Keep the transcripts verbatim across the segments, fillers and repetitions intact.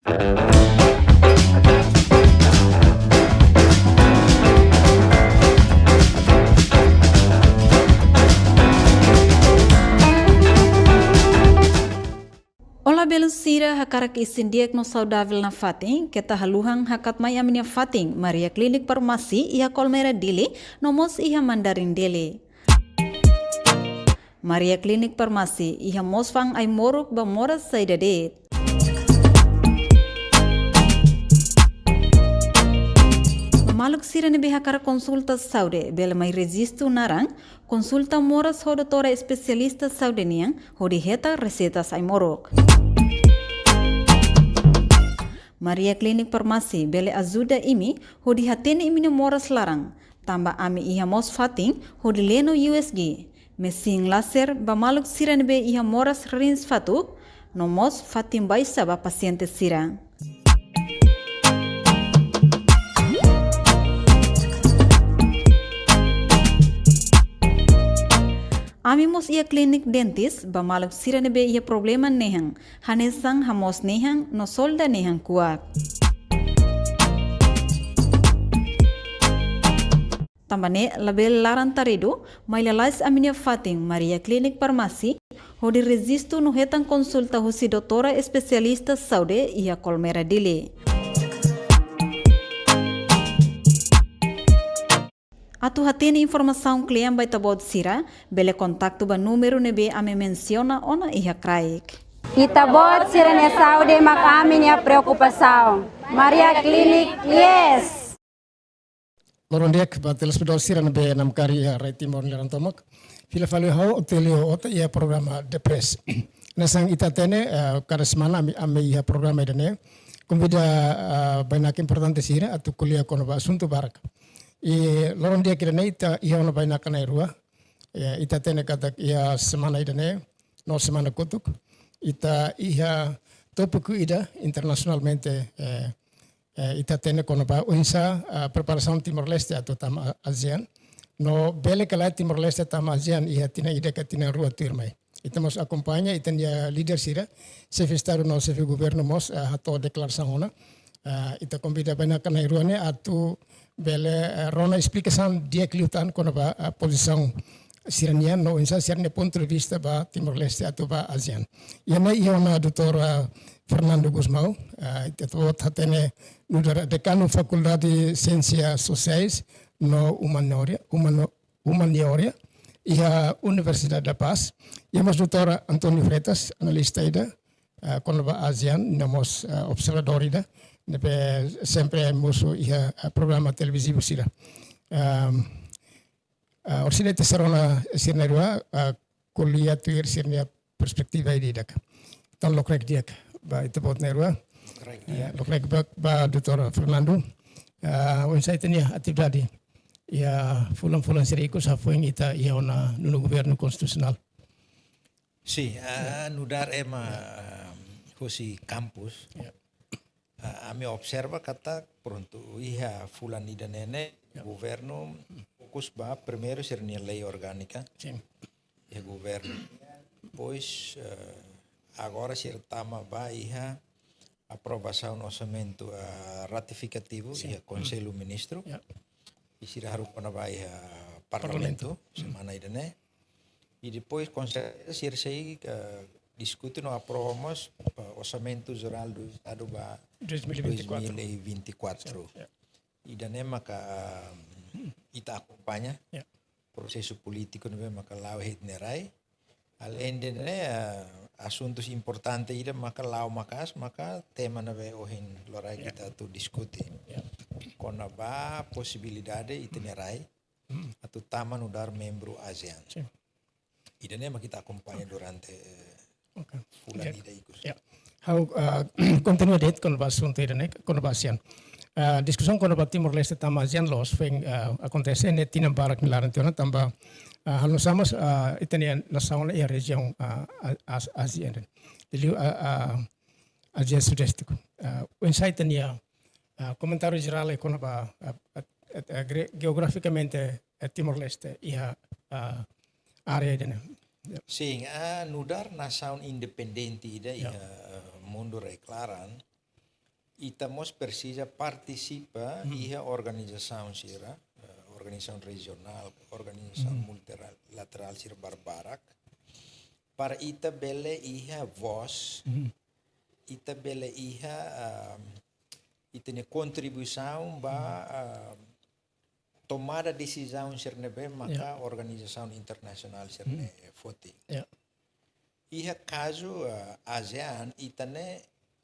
Olá, belun sira, hakarak isin di'ak no saudavel nafatin, keta haluhan hakat mai ami-nia fatin, Maria Klinik Farmasi, iha Kolmera Dili, no mós iha Mandarin Dili. Maria Klinik Farmasi, iha mós fa'an ai-moruk ba moras saida de'it. Ba maluk sira ne'ebé hakarak konsulta saúde, bele mai rejistu naran, konsulta moras ho doutora espesialista saúde nian, hodi hetan reseitas ai-moruk. Maria Klinik Farmasi bele ajuda imi hodi hatene imi-nia moras laran, tanba ami iha mós fatin hodi leno U S G, mesin laser ba maluk sira ne'ebé iha moras rins fatuk, no mós fatin baixa ba pasiente sira. Ami mós iha klinik dentis ba maluk sira ne'ebé iha problema nehan, hanesan hamoos nehan no solda nehan kuak. Tanba ne'e labele laran taridu, mai lalais ami-nia fatin Maria Klinik Farmasi, hodi rejistu no hetan konsulta husi doutora espesialista saúde iha Kolmera Dili. Atu hatene informasaun kle'an ba ita-boot sira, bele kontaktu ba númeru ne'ebé ami mensiona ona iha kraik. Ita-boot sira-nia saúde mak ami-nia preokupasaun. Maria Klinik, yes! Loron di'ak ba telespetadór sira ne'ebé namkari iha rai Timor nia laran tomak. Fila fali ho ha'u Otelio Ota iha programa The Press. Hanesan ita hatene, eh, kada semana ami, ami iha programa ida-ne'e konvida, eh, bainaka importante sira atu ko'alia kona-ba asuntu barak. I loron di'ak ida-ne'e ita iha ona bainaka na'in-rua. Ya, ita hatene katak iha semana ida-ne'e, no semana kotuk, ita iha tópiku ida internasionalmente, eh, eh, ita hatene kona-ba oinsá, ah, preparasaun Timor-Leste atu tama ASEAN. No bele ka lae Timor-Leste tama ASEAN iha tinan ida ka tinan rua tuirmai. Ita mós akompaña, ita-nia líder sira, xefe Estadu no xefe Governu mós, ah, hato'o deklarasaun ona. Ah, ita konvida bainaka na'in-rua ne'e atu bele, eh, rona esplikasaun di'ak liután kona-ba, ah, pozisaun sira-nian no oinsá sira-nia pontu de vista ba Timor-Leste atu ba ASEAN. Iha ne'e iha ona doutór, ah, Fernando Gusmão, ah, ita-boot hatene nu'udar dekanu Fakuldade Siénsias Sosiais no Humaniora, Humano-, Humaniora, iha Universidade da Paz. Iha mós doutór António Freitas, analista ida, ah, kona-ba ASEAN, no mós, ah, observadór ida, ne'ebé sempre mosu iha, ah, programa televizivu sira. Ahm, ah, orsida ita sei rona sira na'in-rua, ah, ko'alia tuir sira-nia perspetiva ida-idak. Entaun lokraik di'ak ba ita-boot na'in-rua. Lokraik di'ak. Eh, lokraik ba, ba doutór Fernando. Ah, oinsá ita-nia atividade iha fulan-fulan sira ikus hafoin ita iha ona nonu governu konstitusionál. Sin, ah, nu'udar ema, ah, husi kampus. Ya. Ah, ami observa katak prontu iha fulan ida-ne'e ne'e, ya, governu fokus ba primeiru sira-nia lei orgánika. Sin. Iha governu. Depois, eh, agora sira tama ba iha aprovasaun orsamentu, eh, ratifikativu, sin, iha Konsellu Ministru. Ya. I sira haruka ona ba iha Parlamentu, Parlamentu, semana ida-ne'e. I depois, konsellu sira sei, eh, diskute no aprova mós, eh, Orsamentu Jerál do Estadu ba dois mil e vinte e quatro. Dois mil e vinte e quatro. Sin, ya. Ida-ne'e maka, ah, ita akompaña, ya, prosesu polítiku ne'ebé maka la'o iha ita-nia rai. Aleinde ne'e, ah, asuntus importante ida maka la'o maka'as, maka tema ne'ebé ohin loraik, ya, ita atu diskute. Ya. Kona-ba posibilidade ita-nia rai, hmm, atu tama nu'udar membru ASEAN. Sin. Ida-ne'e mak ita akompaña durante, eh, oke, fulan, ya, ida ikus. Ya. Ha'u, ah, kontinua de'it kona-ba asuntu ida-ne'e, kona-ba ASEAN. Ah, diskusaun kona-ba Timor-Leste tama ASEAN loos foin, ah, akontese iha tinan barak nia laran tiha ona tanba, ah, halo nu'usá mós, ah, ita-nia nasaun iha rejiaun, ah, A-, A-, ASEAN. Liuliu, ah, ah, Ázia Sudeste. Ah, oinsá ita-nia, ah, komentáriu jerál kona-ba, ah, ah, ah, gre-, jeografikamente, eh, Timor-Leste iha, ah, área ida-ne'e. Ya. Sin, ah, nu'udar nasaun independente ida, ya, iha, eh, mundu rai klaran, ita mós presiza partisipa iha organizasaun sira, eh, organizasaun rejionál, organizasaun multilaterál sira barbarak, para ita bele iha vós, ita bele iha, ah, ita-nia kontribuisaun ba, ah, tomada desizaun sira ne'ebé maka organizasaun internasionál sira-ne'e foti. Iha kazu, ah, ASEAN, ita ne'e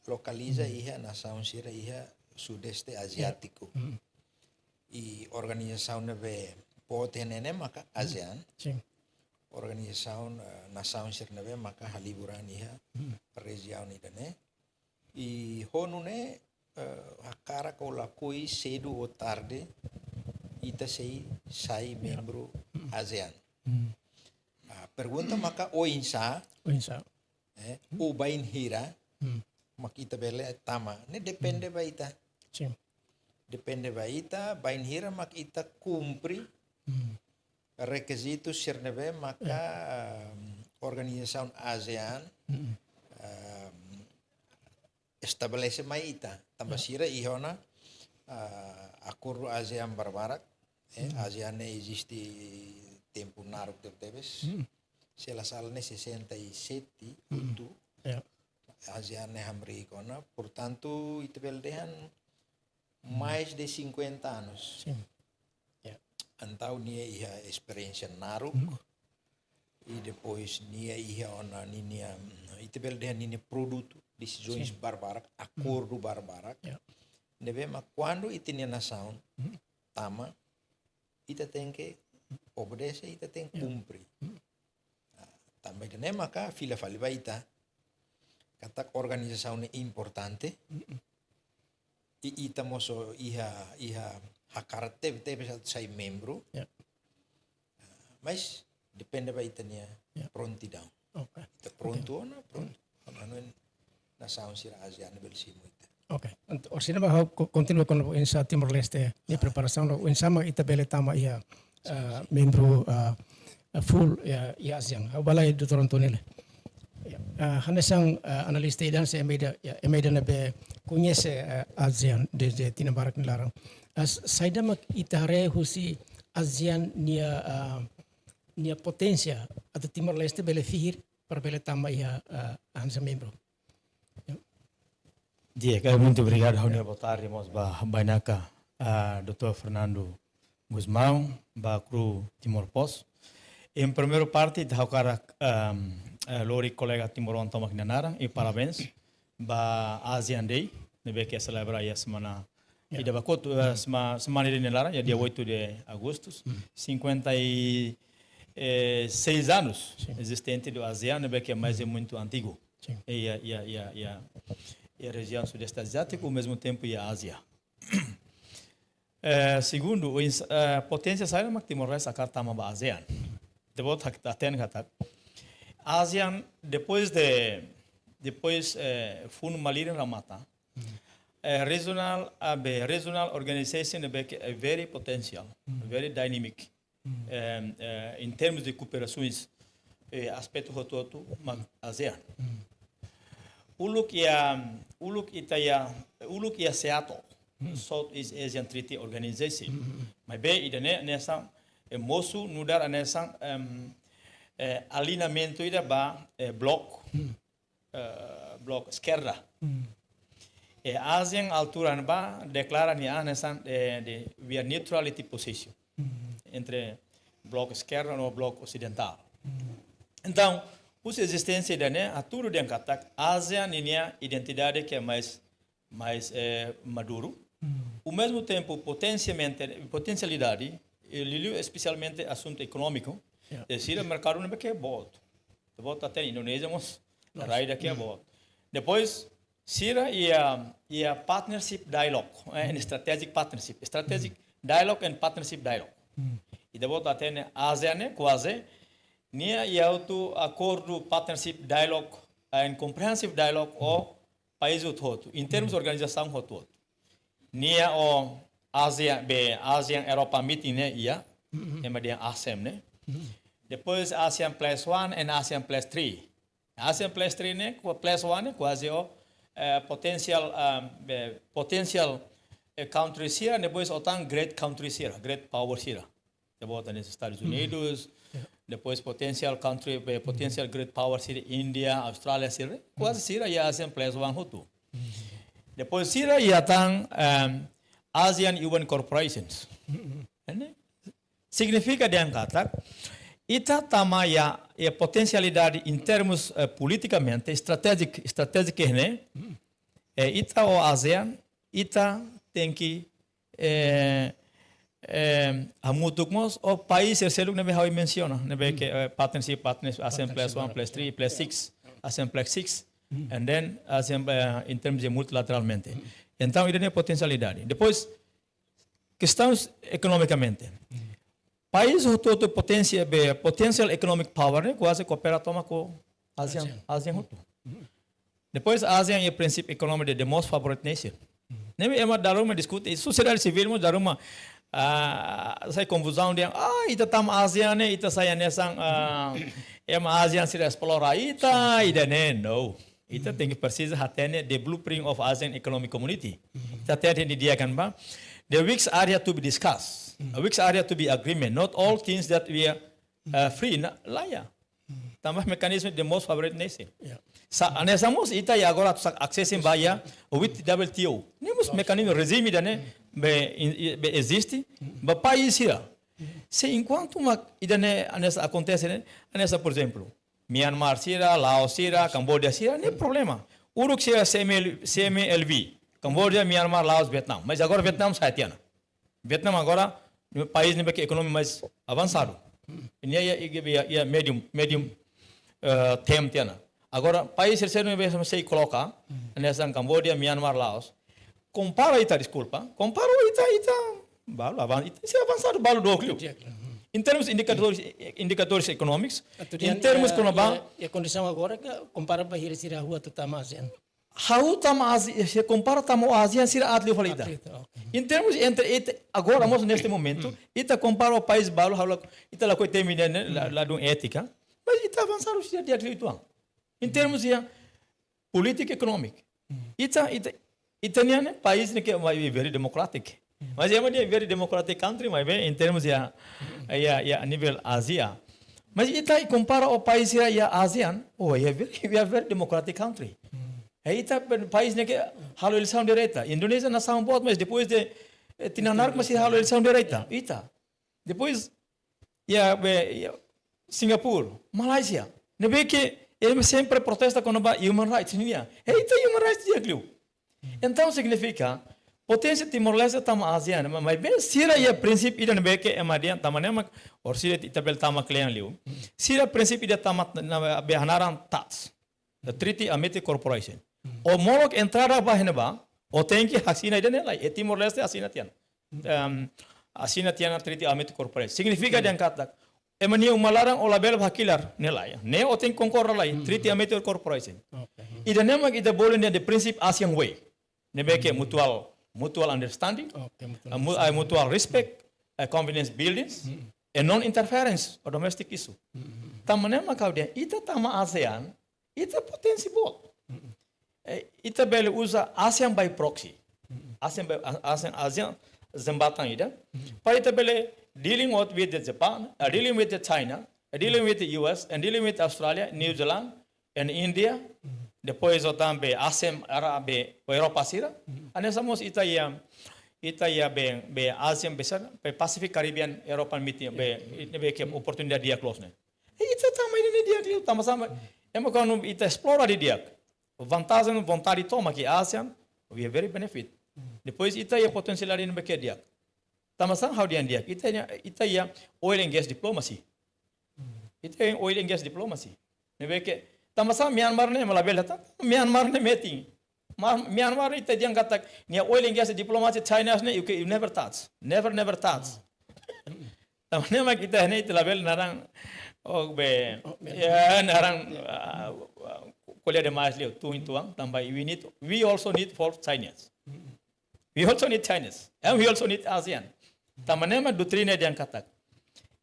lokaliza iha nasaun sira iha Sudeste Aziátiku. I organizasaun ne'ebé boot iha ne'e ne'e maka ASEAN. Sin. Organizasaun, ah, nasaun sira ne'ebé maka halibur an iha rejiaun ida-ne'e. I ho nune'e, eh, hakarak ka lakohi, sedu ou tarde, ita sei sai membru ASEAN. Ah, pergunta maka oinsá, Oinsá. eh, ou bainhira, mak ita bele tama. Ne'e depende ba ita. Sin. Depende ba ita, bainhira mak ita kumpre rekizitu sira ne'ebé maka, ehm, organizasaun ASEAN, ehm, estabelese mai ita. Tanba sira iha ona, ah, akordu ASEAN barbarak, eh, ASEAN ne'e eziste tempu naruk tebetebes. Se la sala ne'e sesenta e sete, utu. ASEAN ne'e hamriik ona. Portantu, ita bele dehan mais de cinquenta anos. Sin. Entaun nia iha esperiénsia naruk. I depois nia iha ona ninia, mm, ita bele dehan ninia produtu, desizaun barbarak, akordu barbarak. Ne'ebé mak kuandu ita-nia nasaun tama, ita tenke obedese, ita tenke kumpre. Ah, tanba ida-ne'e maka fila fali ba ita katak organizasaun ne'e importante. I ita mós iha, iha hakarak tebetebes atu sai membru. Mas depende ba ita-nia prontidaun. Ita prontu ona, prontu. Anu, nasaun sira ASEAN bele simu ita. Oke. Ent-, orsida ba ha'u ko-, kontinua kona-ba oinsá Timor-Leste nia preparasaun, oinsá mak ita bele tama iha, ah, membru, ah, full, ya, iha ASEAN. Ha'u bá lai Doutór António Lé. Ya, ah, hanesan, ah, analista ida hanesan ema ida, ya, ema ida ne'ebé koñese, ah, ASEAN desde tinan barak nia laran. Ah, s-, saida mak ita haree husi ASEAN nia, ah, nia poténsia atu Timor-Leste bele fihir para bele tama iha, ah, hanesan membru. Di'ak, eh, muito obrigado, ha'u-nia boa tarde mós ba bainaka, ah, Doutór Fernando Gusmão, ba kru Timor Post. Em primeira parte, ha'u hakarak, ehm, eh, lori kolega timoroan tomak nia naran, i parabéns ba ASEAN Day, ne'ebé ke selebra iha semana ida ba kotuk, eh, sema-, semana ida nia laran, iha dia oito de agosto. Cinquenta e seis anos existente do ASEAN, ne'ebé ke mais é muito antigo. Sin. Iha, iha, iha, iha, iha rejiaun Sudeste Aziátiku, ao mesmo tempo iha Ázia. Eh, segundu, o ins-, eh, poténsia saida mak Timor-Leste hakarak tama ba ASEAN. Ita-boot hak-, hatene katak ASEAN, depois de, depois, eh, funu malirin remata, eh, regional, ah, be, regional organization ne'ebé ke, eh, very potential, very dynamic. Em, eh, em termos de kooperasaun, eh, aspetu hotu-hotu mak ASEAN. Uluk iha, uluk ita iha, uluk iha SEATO, Southeast Asian Treaty Organization. Maibé ida-ne'e hanesan, eh, mosu nu'udar hanesan, em, eh, aliñamentu ida ba, eh, blok, eh, blok eskerda. I ASEAN altura ne'ebá deklara nia an hanesan, eh, de via neutrality position entre blok eskerda no blok osidentál. Entaun, husi ezisténsia ida-ne'e hatudu dehan katak ASEAN ninia identidade ke mais, mais, eh, maduru. Ao mesmo tempo, potensialmente, potensialidade, eh, liuliu espesialmente asuntu ekonómiku, eh, sira merkadu ne'ebé ke boot. Ita-boot hatene Indonézia mós rai ida ke boot. Depois, sira iha, iha partnership dialogue, eh, and strategic partnership. Strategic dialogue and partnership dialogue. Ita-boot hatene ASEAN ne'e kuaze nia iha hotu akordu partnership dialogue, eh, and comprehensive dialogue ho país hotu-hotu, em termos organizasaun hotu-hotu. Nia ho ASEAN, be ASEAN Europa meeting ne'e iha, ema dehan ASEM ne'e. Depois ASEAN plus one and ASEAN plus three. ASEAN plus three ne'e, ku-, plus one ne'e kuaze ho eh, potential, ah, eh, potential, eh, country sira, depois ho tan great country sira, great power sira. Ita-boot hanesan Estados Unidos, depois potential country, eh, potential great power sira, India, Australia sira, kuaze sira iha ASEAN plus one hotu. Depois sira iha tan, ehm, ASEAN U N Corporations. Ne'e signifika dehan katak, ita tama iha, iha potensialidade em termos, eh, politicamente, strategic, strategic ne'e, eh, ita ho ASEAN, ita tenke, eh, eh, hamutuk mós ho país terseirus ne'ebé ha'u mensiona, ne'ebé ke, eh, partnership, partnership, ASEAN plus one, plus three, plus six, ASEAN plus six, and then ASEAN, eh, em termos de multilateralmente. Entaun, ida-ne'e potensialidade. Depois, kestaun ekonomikamente. País hotu-hotu potential, be, potential economic power ne'e kuaze koopera tomak ho ASEAN, ASEAN. ASEAN hotu. Depois ASEAN iha prinsípiu ekonomia de the most favored nation. Ne'ebé ema dala ruma diskute, sosiedade sivíl mós dala ruma, ah, sai konfuzaun dehan, ah, ita tama ASEAN ne'e, ita sai hanesan, ah, ema ASEAN sira esplora ita, ida-ne'e, no. Ita tenke presiza hatene the blueprint of ASEAN Economic Community. Ita hatene didi'ak ona ba. The weak area to be discussed. A weak area to be agreement. Not all things that we are, uh, free na, la iha. Tanba mekanizmu the most favored nation. Ya. Sa, hanesan mós ita iha agora atu sa access ba iha with W T O. Ne'e mós mekanizmu, rejime ida-ne'e be, in, be eziste ba país sira. Se enkuantu mak ida-ne'e hanesan akontese ne'e, hanesan, por ezemplu, Myanmar sira, Laos sira, Cambodia sira, ne'e problema. Uluk sira C M L, C M L V, Cambodia, Myanmar, Laos, Vietnam. Mas agora Vietnam sai tiha ona. Vietnam agora país ne'ebé ke ekonomia mais avansadu. Ne'e iha, iha, iha, iha medium, medium, eh, term tiha ona. Agora país terseiru ne'ebé sei koloka, hanesan Cambodia, Myanmar, Laos. Kompara ita, deskulpa, kompara ita, ita balu avan-, ita sei avansadu balu dook liu. Di'ak, hmm. Em termos indikadores, indikadores económicos, atu dehan, em termos, eh, kona-ba, eh, eh, kondisaun agora ke kompara ba hira sira hahú atu tama ASEAN. Hahú tama ASEAN, se kompara tama ASEAN sira aat liu fali ita. Aat liu, ok. Em termos entre ita, agora mós neste momento, ita kompara ho país balu, ha'u la, ita lakohi temi ne'e, ne'e, la, ladún étika. Mas ita avansadu sira di'ak liu uitoan. Em termos iha política económica. Ita, ita, ita-nian ne'e país ne'e ke mai very democratic. Mas ema dehan very democratic country, maibé em termos iha, iha, iha nivel Ázia. Mas ita kompara ho país iha, iha ASEAN, oh, iha very, iha very democratic country. Iha ita pe-, país ne'e ke halo eleisaun direta. Indonézia nasaun boot, mas depois de, eh, tinan naruk mós halo eleisaun direta. Ita. Depois, iha be, iha Singapura, Malázia. Ne'ebé ke ema sempre protesta kona-ba human rights nian. Iha ita human rights di'ak liu. Entaun signifika, poténsia Timor-Leste tama ASEAN, ma-, maibé sira iha prinsípiu ida ne'ebé ke ema dehan tama ne'e mak, orsida ita bele tama kle'an liu. Sira prinsípiu ida tama na, be hanaran TACS. The Treaty Amity Cooperation. Ó molok entrada ba iha ne'ebá, ó tenke asina ida-ne'e lai, e Timor-Leste asina tiha ona. Em, asina tiha ona Treaty Amity Cooperation. Signifika dehan katak, ema nia uma laran ó labele hakilar ne'e lai. Ne'e ó tenke konkorda lai, Treaty Amity Cooperation. Ok. Ida-ne'e mak ita bolu dehan the principle ASEAN Way. Ne'ebé ke mutual, mutual understanding, Ok, mutual eh, mu-, eh, mutual respect, eh, confidence building, and non-interference of domestic issue. Tama ne'e mak ha'u dehan, ita tama ASEAN, ita poténsia boot. Eh, ita bele uza ASEAN by proxy. ASEAN by, A-, ASEAN, ASEAN jembatan ida. Para ita bele dealing with, with the Japan, uh, dealing with the China, uh, dealing with the U S, and dealing with Australia, New Zealand, and India. Depois ó tan be ASEAN, ara be Europa sira. Hanesan mós ita iha, ita iha be, be ASEAN be sira, be Pacific Caribbean European meeting, be, be ke oportunidade di'ak loos ne'e. E ita tama ida-ne'e di'ak liu, tanba sá mak, ema kuandu ita esplora didi'ak. Vantajen, vontade tomak iha ASEAN, we are very benefit. Depois ita iha potensiál ida ne'ebé ke di'ak. Tanba sá ha'u dehan di'ak. Ita iha, ita iha oil and gas diplomacy. Ita iha oil and gas diplomacy. Ne'ebé ke, tanba sá Myanmar ne'e ema labele tama, Myanmar ne'e metin. Ma-, Myanmar ne'e ita dehan katak, nia oil and gas diplomacy China ne'e, you can, you never touch. Never, never touch. Tanba ne'e mak ita ne'e ita labele naran, oh, be, Oh, be. ya, naran, ah, ko'alia demais liu, tun-tuan, tanba we need, we also need for Chinese. We also need Chinese. And we also need ASEAN. Tanba ne'e mak doutrina dehan katak,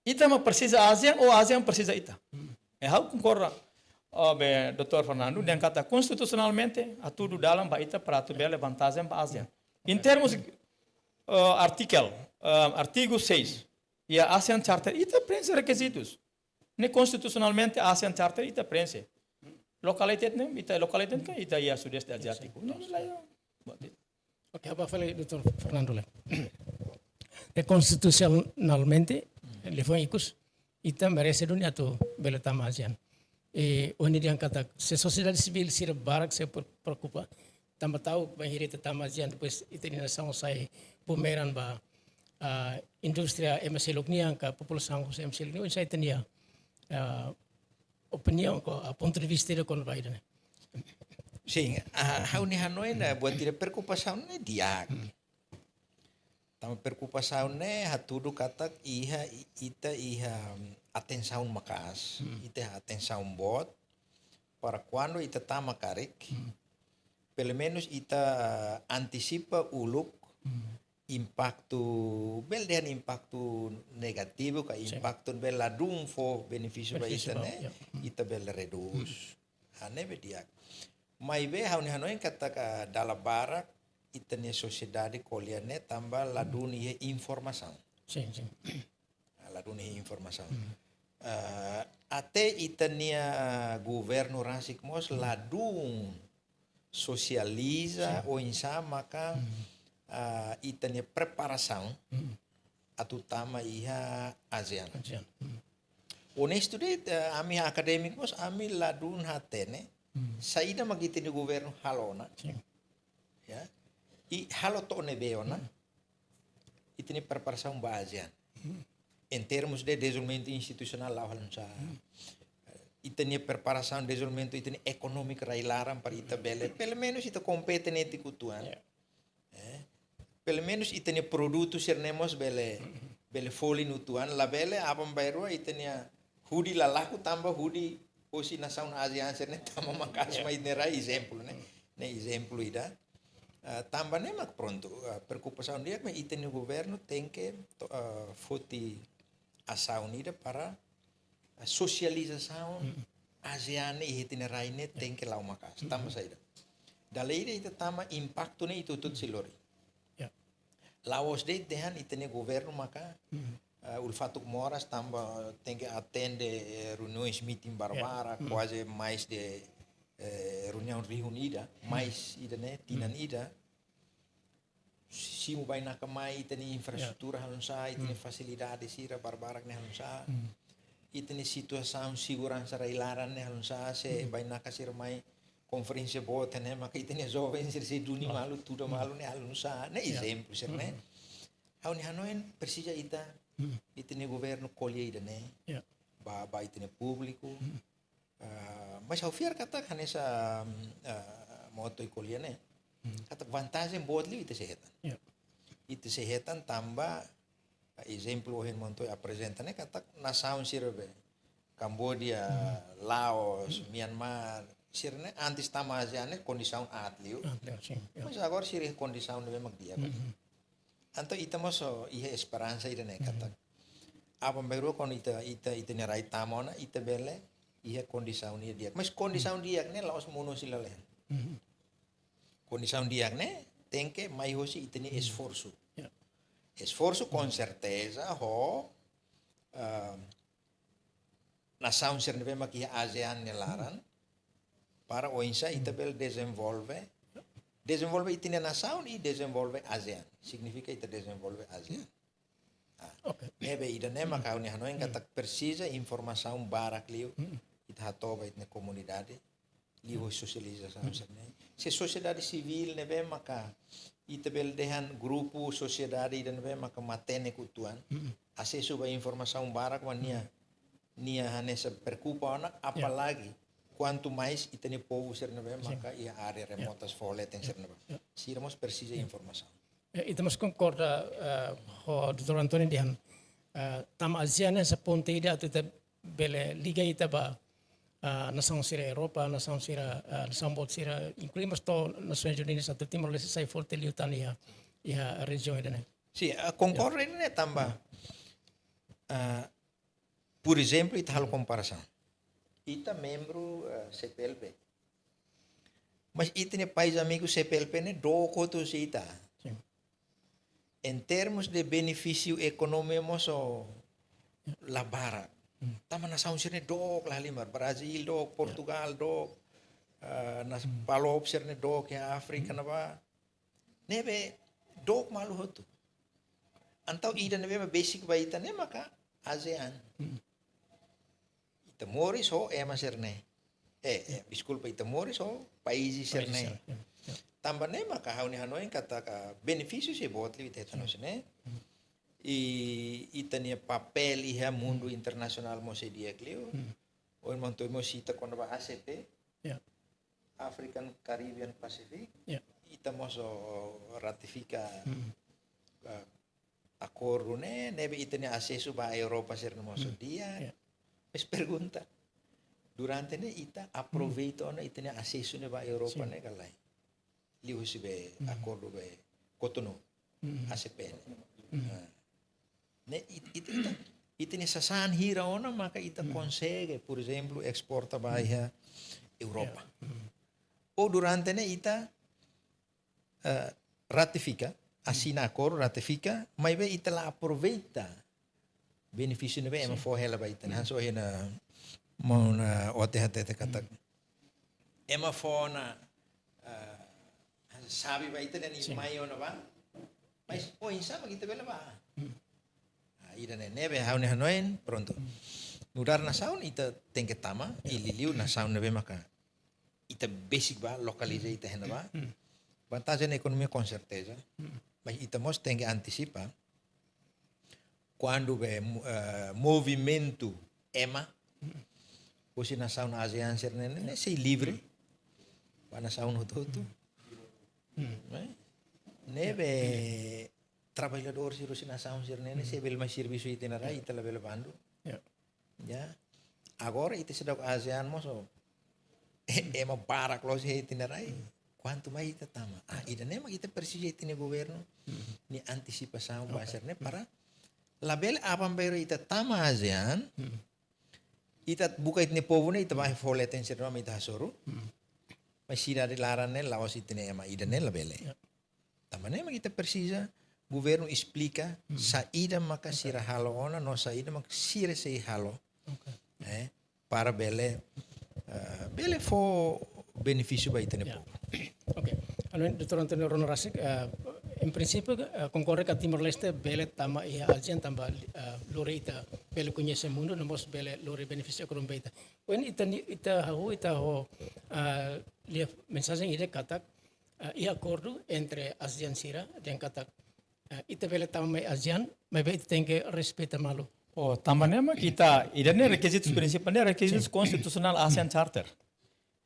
ita mak presiza ASEAN, ou ASEAN presiza ita. E ha'u konkorda, Obe, doutór Fernando, dehan katak konstitusionalmente hatudu dalan ba ita para atu bele vantajen ba ASEAN. Em termos, eh, artikel, eh, artigu seis, iha ASEAN Charter, ita preenxe rekizitus. Ne'e konstitusionalmente ASEAN Charter ita preenxe. Lokalitate ne'e, ita lokalitate kan ita iha Sudeste Aziátiku. Ne'e, ne'e la iha. Oke, ha'u fali doutór Fernando lai. Ne'e konstitusionalmente, liafuan ikus, ita merese duni atu bele tama ASEAN. I ohin dehan katak, se sosiedade sivíl sira barak sei pre-, preokupa. Tanba ta'uk, bainhira ita tama ASEAN, depois ita-nia nasaun sai bumeran ba, ah, indústria M S L nian, ka populasaun husi M S L nian, sai ita-nia, ah, opiniaun ka, ah, pontu de vista ida kona-ba ida-ne'e. Sin, ah, ha'u-nia hanoin, ah, buat ida preokupasaun ne'e di'ak. Tanba preokupasaun ne'e hatudu katak iha, i-, ita iha, mm, atensaun maka'as, ita iha atensaun boot, para kuandu ita tama karik, pelumenus ita antisipa uluk impaktu, bele dehan impaktu negativu ka, sin, impaktu bele ladún fó benefísiu ba ita ne'e, ya, ita bele redús. Hanesan ne'e di'ak. Maibé ha'u-nia hanoin katak dala barak ita-nia sosiedade ko'alia ne'e tanba ladún iha informasaun. Sin, sin. Ah, ladún iha informasaun. Ah, até ita-nia governu rasik mós ladún sosializa, sin, oinsá maka, ah, ita-nia preparasaun atu tama iha ASEAN. ASEAN. Onestu de'it, eh, ami akadémiku mós, ami ladún hatene saida mak ita-nia governu halo ona. Sin. Ya. I halo to'o ne'ebé ona ita-nia preparasaun ba ASEAN. Em termos de dezenvolvimentu institusionál la'o halo nu'usá. Ita-nia preparasaun dezenvolvimentu, ita-nia ekonómiku rai-laran para ita bele, pelumenus ita kompete netik uitoan. Ya. Eh, pelumenus ita-nia produtu sira-ne'e mós bele, bele folin uitoan, labele aban-bainrua ita-nia hudi la laku tanba hudi hosi nasaun ASEAN sira-ne'e tama maka'as mai ita-nia rai, ezemplu, ne'e. Ne'e ezemplu ida. Ah, tanba ne'e mak prontu, ah, preokupasaun di'ak mak ita-nia governu tenke to-, ah, foti asaun ida para, ah, sosializasaun ASEAN ne'e iha ita-nia rai ne'e tenke la'o maka'as. Tanba saida? Dala ida ita tama, impaktu ne'e ita hotu-hotu sei lori. Ya. La'ós de'it dehan ita-nia governu maka, eh, uluk fatuk moras tanba tenke atende, eh, reuniões, meeting barbarak, kuaze mais de, eh, reuniaun rihun ida, mais ida-ne'e, tinan ida. Simu bainaka mai, ita-nia infraestrutura halo nu'usá, ita-nia fasilidade sira barbarak ne'e halo nu'usá. Ita-nia situasaun seguransa rai-laran ne'e halo nu'usá, se bainaka sira mai konferénsia boot ne'e, maka ita-nia joven sira sei duni malu, tuda malu ne'e halo nu'usá. Ne'e ezemplu sira-ne'e. Ha'u-nia hanoin presiza ita, ita-nia governu ko'alia ida-ne'e. Ya. Ba, ba ita-nia públiku. Ah, mas ha'u fiar katak hanesan, ah, Mota ko'alia ne'e. Katak vantajen boot liu ita sei hetan. Ya. Ita sei hetan tanba, ah, ezemplu ohin Montoya aprezenta ne'e katak nasaun sira be, Kamboja, Laos, Myanmar, sira-ne'e antes tama ASEAN ne'e kondisaun aat liu. Aat liu, sin, ya. Mas agora sira kondisaun ne'ebé mak di'ak. Entaun ita mós iha esperansa ida-ne'e katak aban-bainrua kuandu ita, ita, ita-nia rai tama ona, ita bele iha kondisaun ida di'ak. Mas kondisaun di'ak ne'e la'ós monu husi lalehan. Kondisaun di'ak ne'e tenke mai hosi ita-nia esforsu. Ya. Esforsu, com certeza, ho, ah, nasaun sira ne'ebé mak iha ASEAN nia laran, para oinsá ita bele dezenvolve, dezenvolve ita-nia nasaun i dezenvolve ASEAN. Signifika ita dezenvolve ASEAN. Ah, oke. Ne'ebé ida-ne'e maka ha'u-nia hanoin katak presiza informasaun barak liu ita hato'o ba ita-nia komunidade, liuhosi sosializasaun sira-ne'e. Se sosiedade sivíl ne'ebé maka, ita bele dehan grupu sosiedade ida ne'ebé maka matenek uitoan, asesu ba informasaun barak mak nia, nia hanesan preokupa ona, apalagi kuantu mais ita-nia povu sira ne'ebé maka iha área remotas, foho leten sira ne'ebá. Sira mós presiza informasaun. Eh, ita mós konkorda, eh, ho doutór António dehan, eh, tama ASEAN ne'e hanesan ponte ida atu ita bele liga ita ba, ah, nasaun sira Europa, nasaun sira, ah, nasaun boot sira, inklui mós to'o Nasoins Unidas atu Timor-Leste sai forte liután iha, iha rejiaun ida-ne'e. Sin, ah, konkorda ne'e tanba, ah, por ezemplu, ita halo komparasaun. ita membru, eh, C P L P. Mas ita-nia país amigu C P L P ne'e dook hotu husi ita. Sin. Em termos de benefísiu ekonomia mós la barak. Hmm. Tanba nasaun sira-ne'e dook la halimar. Brazil dook, ya, Portugal dook, eh, nas, hmm, PALOP sira-ne'e dook iha Áfrika, hmm, ne'ebá. Ne'ebé dook malu hotu. Entaun ida ne'ebé mak besik ba ita ne'e maka ASEAN. Hmm. Ita moris ho ema sira-ne'e. Eh, eh, deskulpa, ita moris ho país sira-ne'e. País sira, ya, ya. Tanba ne'e maka ha'u-nia hanoin katak benefísiu sei boot liu ita hetan, sin, husi ne'e. Hmm. I ita-nia papél iha mundu, hmm, internasionál mós sei di'ak liu. Hmm. Ohin maun Toby mós sita kona-ba A C P. Ya. African Caribbean Pacific, ya, ita mós ratifika, hmm, eh, akordu ne'e, ne'ebé ita-nia asesu ba Europa sira-ne'e mós, hmm, di'ak. Ya. Mas pergunta, durante ne'e ita, hmm, aproveita ona ita-nia asesu ne'e ba Europa, sin, ne'e ka lae? Liuhusi be, hmm, akordu be Cotonou, hmm, A C P ne'e. Hmm. Ah. Ne'e it-, it-, ita, ita-nia sasán hira ona maka ita, hmm, konsege, por ezemplu, esporta ba, hmm, iha Europa. Ya. Hmm. Ou durante ne'e ita, eh, ratifika, asina akordu, ratifika, maibé ita la aproveita benefísiu ne'ebé ema, sin, fó hela ba ita. Hmm. Hanesan ohin, eh, maun, eh, O T H T T katak, hmm, ema fó ona, eh, xave ba ita dehan, sin, mai ona bá. Mas, ya, oinsá mak ita bele bá? Hmm. Ah, ida-ne'e, ne'ebé ha'u-nia hanoin, prontu. Hmm. Nu'udar nasaun ita tenke tama, ya, i liuliu nasaun ne'ebé maka ita besik bá, lokaliza, hmm, ita iha ne'ebá. Hmm. Vantajen ekonomia, com certeza. Hmm. Mas ita mós tenke antisipa kuandu be mo-, eh, movimentu ema, hmm, husi nasaun ASEAN sira-ne'e, ne'e sei livre, hmm, ba nasaun hotu-hotu. Hmm. Ne'e? Ya. Ne'ebé traballadór sira husi nasaun sira-ne'e, hmm, sei bele mai servisu iha ita-nia rai, ya, ita labele bandu. Ya. Ya. Agora ita seidauk ASEAN mós, oh, e-, ema barak loos iha ita-nia rai. Kuantu mai ita tama? Ah, ida-ne'e mak ita presiza ita-nia governu, hmm, nia antisipasaun, oke, ba sira-ne'e, hmm, para labele aban-bainrua ita tama ASEAN, hmm, ita buka ita-nia povu ne'e, ita bá, hmm, fó leten sira-nia ema ita hasoru. Hmm. Mas sidade laran ne'e la'ós ita-nia ema, ida-ne'e labele. Ya. Tanba ne'e mak ita presiza governu esplika, hmm, saida maka, oke, sira halo ona, no saida mak sira sei halo. Oke. Eh, para bele, eh, bele fó benefísiu ba ita-nia, ya, povu. Oke. Anu, Doutór António, rona rasik, eh, em princípio, eh, konkorda katak Timor-Leste bele tama iha ASEAN tanba, eh, lori ita bele koñese mundu, no mós bele lori benefísiu ekonomia ba ita. Ohin ita-nia, ita hahú, ita ho, eh, lia mensajen ida katak, eh, iha akordu entre ASEAN sira, dehan katak, eh, ita bele tama mai ASEAN, maibé ita tenke respeita malu. Oh, tanba ne'e mak ita, ida-ne'e rekizitus, hmm, prinsipál ne'e rekizitus, sin, konstitusionál ASEAN Charter.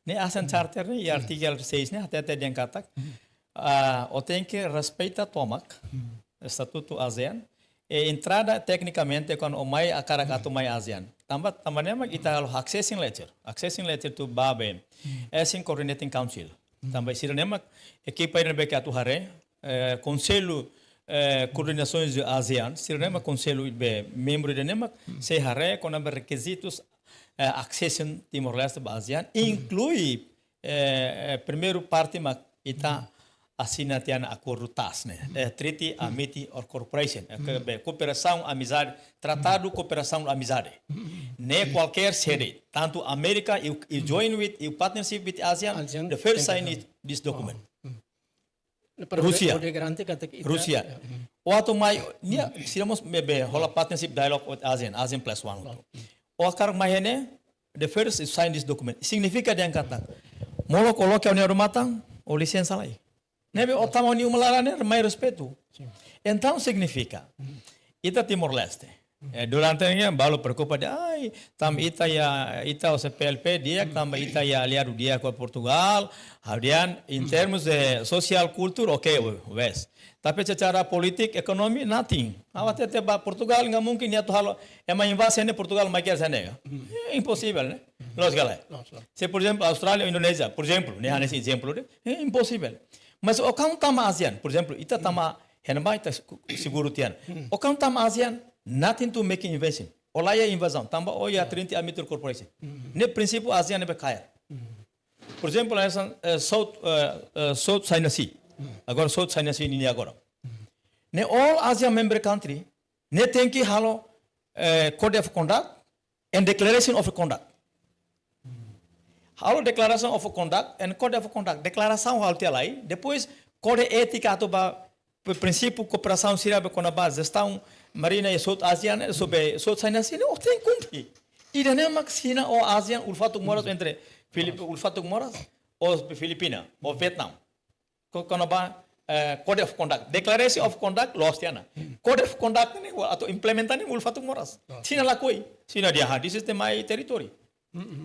Ne'e ASEAN, hmm, Charter ne'e, iha, hmm, artigo seis ne'e, hatete dehan katak, hmm, ah, ó tenke respeita tomak, hmm, estatutu ASEAN, i entrada teknikamente kuandu ó mai hakarak, hmm, atu mai ASEAN. Tanba, tanba ne'e mak ita halo accessing letter, accessing letter to ba be, hmm, ASEAN Coordinating Council. Hmm. Tanba sira-ne'e mak ekipa ne'ebé ke atu haree, eh, Konsellu, eh, Koordenasaun ASEAN, sira-ne'e mak konsellu be membru ida-ne'e mak, hmm, sei haree kona-ba rekizitus, eh, accession Timor-Leste ba ASEAN, hmm, inklui, eh, eh, primeiru parte mak ita, hmm, asina tiha ona akordu TAS ne'e, eh, Treaty, hmm, Amity or Cooperation, eh, ke, hmm, be kooperasaun amizade, Tratadu, hmm, Kooperasaun Amizade. Hmm. Ne'e kualkér sede, tantu Amérika, you, you, hmm, join with, you partnership with ASEAN, ASEAN, the first sign tenke, it, this document. Oh. Hmm. Rúsia. Ó garante katak ita, Rúsia. Ya, hmm. Ó atu mai, nia, hmm, sira mós be, be, hola partnership dialogue with ASEAN, ASEAN plus one. Oh, hmm. Ó hakarak mai iha ne'e, the first is sign this document. Signifika dehan katak, molok ó loke ó-nia odamatan, ó lisensa lai. Ne'ebé ó tama ó-nia uma laran ne'e, mai respeitu. Sin. Entaun signifika, hmm, ita Timor-Leste, eh, durante ne'e balu preokupa dehan, ai, tanba ita iha, ita ho C P L P di'ak, tanba ita iha aliadu di'ak ho Portugal, ha'u dehan, in terms de social culture, oke, wes. Tapi secara politik, ekonomi, nothing. Ha'u hatete ba Portugal, nggak mungkin nia atu halo, ema invade ne'e Portugal mai kedas iha ne'e. Eh, imposivel, ne'e? Loos ka lae? Loos, loos. Se, por ezemplu, Austrália, Indonézia, por ezemplu, ne'e hanesan ezemplu de'it, eh, imposivel. Mas ó kuandu tama ASEAN, por ezemplu, ita tama, iha ne'ebá ita se-, seguru tiha ona. Ó kuandu tama ASEAN, nothing to make invasion. O la iha invazaun, tanba o iha trinta Amity Corporation. Ne'e prinsípiu ASEAN ne'ebé kaer. Por ezemplu, essa, eh, South, eh, eh, South China Sea. Agora South China Sea nian agora. Ne'e all ASEAN member country, ne'e tenke halo, eh, code of conduct and declaration of conduct. Halo declaration of conduct and code of conduct. Deklarasaun halo tiha lai, depois kode étika atu ba pri-, prinsípiu kooperasaun sira be kona-ba jestaun marínia iha South ASEAN, eh, sobre South China Sea, ne'e o tenke kumpre. Ida-ne'e mak Xina ou ASEAN ulfatuk moras entre Filip-, ulfatuk moras ou Filipina ou Vietnam. Ko-, kona-ba, eh, code of conduct. Declaration of conduct loos tiha ona. Code of conduct ne'e atu implementa ne'e ulfatuk moras. Xina lakohi. Xina dehan, "Ah, this is the my territory."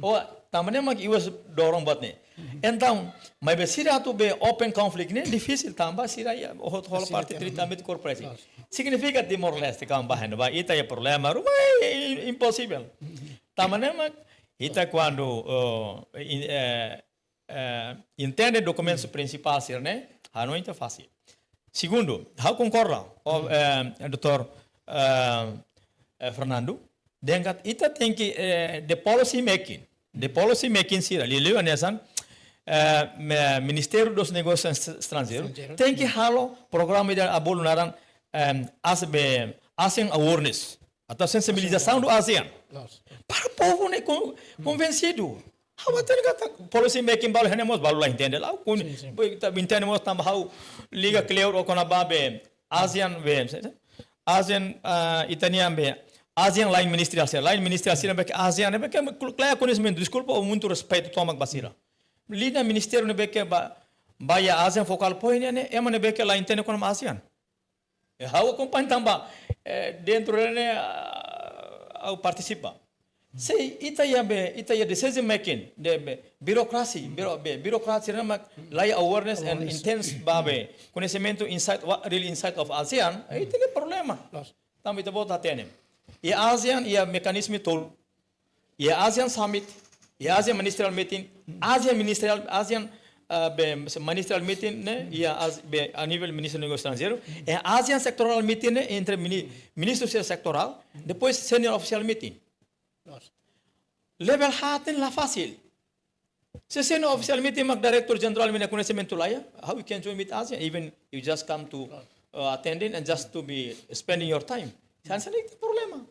Ou, tanba ne'e mak U S dorong buat ne'e. Entaun, maibé sira atu be open conflict ne'e difisil tanba sira iha, ho-, hola parte trinta Amity Corporation. Signifika Timor-Leste kawan bahan, ba ita iha problema ruma, eh, imposivel. Tanba ne'e mak ita kuandu, oh, in-, eh, eh, entende dokumentu prinsipál sira-ne'e, hanoin ita fasil. Segundu, ha'u konkorda ho, eh, doutór, eh, eh, Fernando, dehan katak ita tenke, eh, the policy making. The policy making sira, liuliu hanesan, eh, me-, Ministério dos Negócios Est-, Estrangeiros, Estranjeiru, tenke halo programa ida ne'ebé bolu naran, eh, ASB, ASEAN Awareness. Atau sensibilizasaun do ASEAN. Loos. Para povu ne'e kon-, konvensidu. Ha'u hatene katak policy making balu iha ne'e mós balu la entende. La'ós kon-, Sin, sin. Boi, ita entende mós tanba ha'u liga kleur ho kona-ba be ASEAN be. ASEAN, ah, ita-nian be ASEAN line ministerial sira. Line ministerial sira be ke ASEAN be ke klaru koñesimentu. Deskulpa, ho muitu respeitu tomak ba sira. Liña ministériu ne'ebé ke ba, ba iha ASEAN focal point ne'e, ema ne'ebé ke la entende kona-ba ASEAN. Eh, ha'u akompaña tanba, eh, dentro ne'e, ah, ha'u partisipa. Se ita iha be, ita iha decision making, de be, birokrasi, biro-, be, birokrasi ne'e mak la iha awareness and Awareness. Intense ba be, koñesimentu inside, wa-, real inside of ASEAN, eh, ita-nia problema. Loos. Tanba ita-boot hatene. Iha ASEAN, iha mekanizmu tolu. Iha ASEAN Summit, iha ASEAN Ministerial Meeting, ASEAN Ministerial, ASEAN, ah, be, Ministerial Meeting ne'e, iha AS-, be, a nível Ministru Negósiu Estranjeiru, iha ASEAN Sectoral Meeting ne'e, entre mini-, ministru se-, setorial, depois Senior Official Meeting. Loos. Level haat ne'e la fasil. Se senior official meeting mak director general nia koñesimentu la iha, how you can join with ASEAN, even you just come to, uh, attending and just to be spending your time. Hanesan ne'e problema.